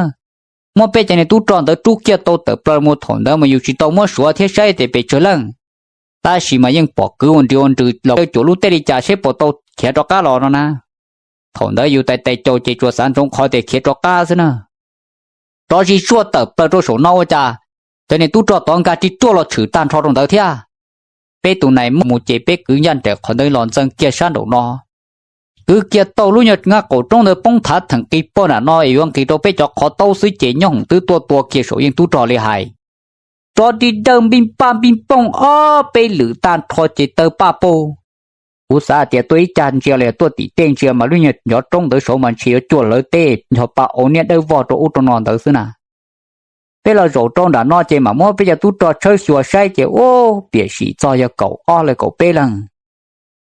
Muab peb cov niag tub rog ntawd rub kiag tau tawm plaws mus, thaum ntawd mas yus tsis tau muab suav thiab saib tias pes tsawg leej, tab sis mas yeej pom kwv ua nris ua nrws los cuam lub teb li cas seb puas tau khiav rov qab los no na. Thaum ntawd yus tais tais caus ces tsuas xav ntsoov qhov tias khiav rov qab xwb na. Rov zis zuaj tawm plaws rau saum no ua cas cov niag tub rog tod nkag ris ruaj los tshwm tag nrho rau ntawd thiab. Peb tus nais muaj mus ces peb kwv ncaj nraim qhov ntawd los ntxeev kiag sab nraum no. Kwv kiag tau lub nyuag nqaj qaum roob ntawd poob thav theem qis pog nram no es yuav nqis rau peb cov qhov taub xwb ces nyob hoom twb tuaj tua kiag saum yeej tub rog li hais. Rov ri dawj npij paj npij pooj ob peb lwm tag nrho ces taw paj paug. Kuv xav tias tuaj ib cag ntsia los yog tuaj tim tej ntsia mas lub nyuag ncov roob ntawd saud mas ntshe yuav cuag lawv tej nchos pa au niaj dawb vog rau ub rau no ntawd xwb na. Peb los zaum rau nram no ces mam muab peb cov tub rog tshawb xyuas saib ces ub piam sim txog yog kaum ob leeg kaum peb leeg.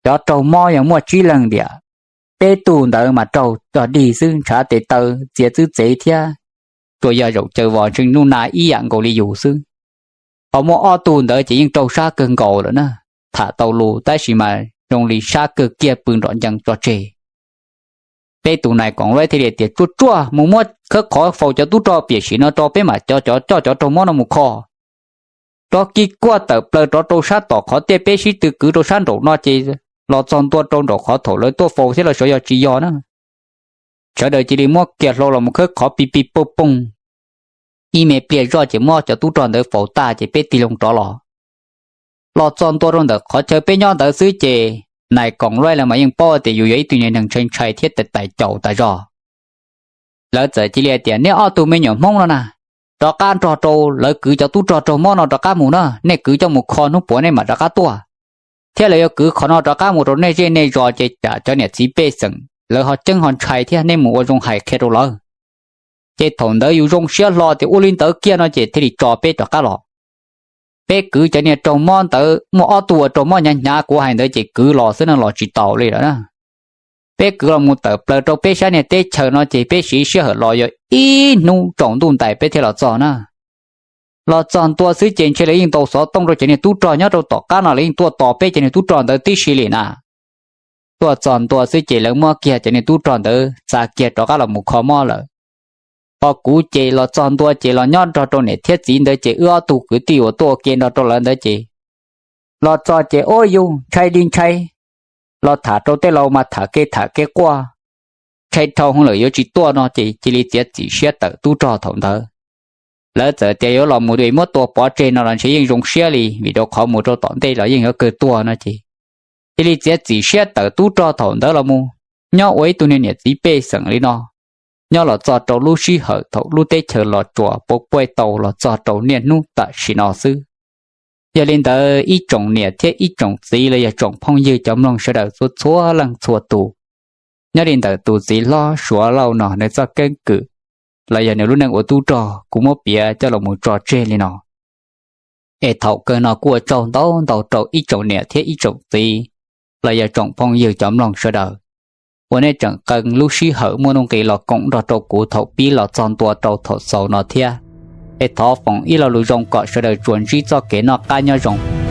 Cov raug mob yog muaj tsib leeg tiam. Peb tug ntawd mas raug cog dig xwb, ntshav tes taw txiav txwb txev thiab, tsuas yog zaum caws vos ntseej nub na ib yam nkaus li yus xwb. Ho muaj ob tug ntawd ces yeej raug sab kawg nkaus lawm na, tham tau lus tab sis mas zoo li sab kawg kiag pw nrom ncees tso tseg. Peb tus nais koom luaj thiaj li tias, Tsuaj tsuaj mus muab khawb qhov faus cov tub rog piam sim no rau peb mam coj cov raug mob no mus kho. Rov kig kuaj tawm plaws rov rau sab tom qhov tiaj peb sib tw kwv rau sab nraum no ces los txog ntua rau nraum qhov thaum lawv tuaj faus thiab los xyov yog tsis yog na. Sawv daws cia li muab kiag hlau los mus khawb qhov pig pig pooj pooj. Ib me pliag zoj ces muab cov tub rog ntawd faus tag ces peb tig loo rov los. Los txog ntua rau ntawm qhov chaw peb nyob ntawd xwb ces nais koom luaj lawv mas yeej paub tias yus yog ib tug neeg ntshai ntshai thiab tais tais caus tas zog. Lawv txawm cia li tias, Neb ob tug me nyuam Hmoob no na, rov qab nrog rau lawv kwv cov tub rog raug mob no rov qab mus na, nej kwv coj mus kho hnub puav nej mam rov qab tuaj. Thiab lawv yuav kwv qhov no rov qab mus rau nej zej nej zos ces tsam cov niam txiv pej xeem lawv ho ceeb ho ntshai thiab, nej mus ua zoo hais qhia rau lawv. Ces thaum ntawd yus zoo siab hlo tias ua li ntawd kiag no ces thiaj li tso peb rov qab los. Peb kwv cov niag raug mob ntawd muaj ob tug uas raug mob hnyav hnyav kuv hais ntawd ces kwv los xwb no los tsis taus li lawm na. Peb kwv los mus tawm plaws rau peb sab niag teb chaws no ces peb siv sij hawm los yog ib hnub tsaus ntuj ntais peb thiaj los txog na. Los txog ntua xwb ces ntshe lawv yeej ntaus xov tooj rau cov niag tub rog nyob rau tom qab no, lawv yeej tuaj tos peb cov niag tub rog ntawd tib si li na. Tuaj txog ntua xwb ces lawv muab kiag cov niag tub rog ntawd txav kiag rov qab los mus kho mob lawm. Ho kuv ces los txog ntua ces los nyob nrog rau niam thiab txiv ntawd ces wb ob tug kwv tij uas tuaj ua ke nrog rau lawv ntawd ces los txog ces ua yus ntshai li ntshai, los tham rau tej laus mas tham kev tham kev quaj, ntshai dhau hwv lawm yuav tsis tuaj no ces cia li txiav txim siab tawm tub rog thaum ntawd. Lawv txawm tias yuav los mus muab tua pov tseg no los ntshe yeej zoo siab li vim rau qhov mus rau tom ntej los yeej yuav kawg tuag no ces cia li txiav txim siab tawm tub rog thaum ntawd los mus nyob ua ib tug niag niam txiv pej xeem li no, nyob los txog rau lub sij hawm thaum lub teb chaws los tsuas puv puaj tau los txog rau niaj hnub tam sim no xwb. Yog li ntawd ib tsoom niam thiab ib tsoom txiv los yog tsoom phooj ywg cov mloog sawv daws txhua txhua leej txhua tus, nyob li ntawm tus txiv hlob Suav Lauj no nws txoj keeb kwm los yog nws lub neej ua tub rog kuv muab piav coj los mus tso tseg li no. Es thaum kawg no kuj ua tsaug ntau ntau rau ib tsoom niam thiab ib tsoom txiv los yog tsoom phooj ywg cov mloog sawv daws uas nej tseem qee lub sij hawm muaj nuj nqis los koom nrog rau kuv thaum pib los txog ntua rau thaum xaus no thiab. Es thov foom ib lo lus zoo kom sawv daws tsuas ntsib txoj kev noj qab nyob zoo.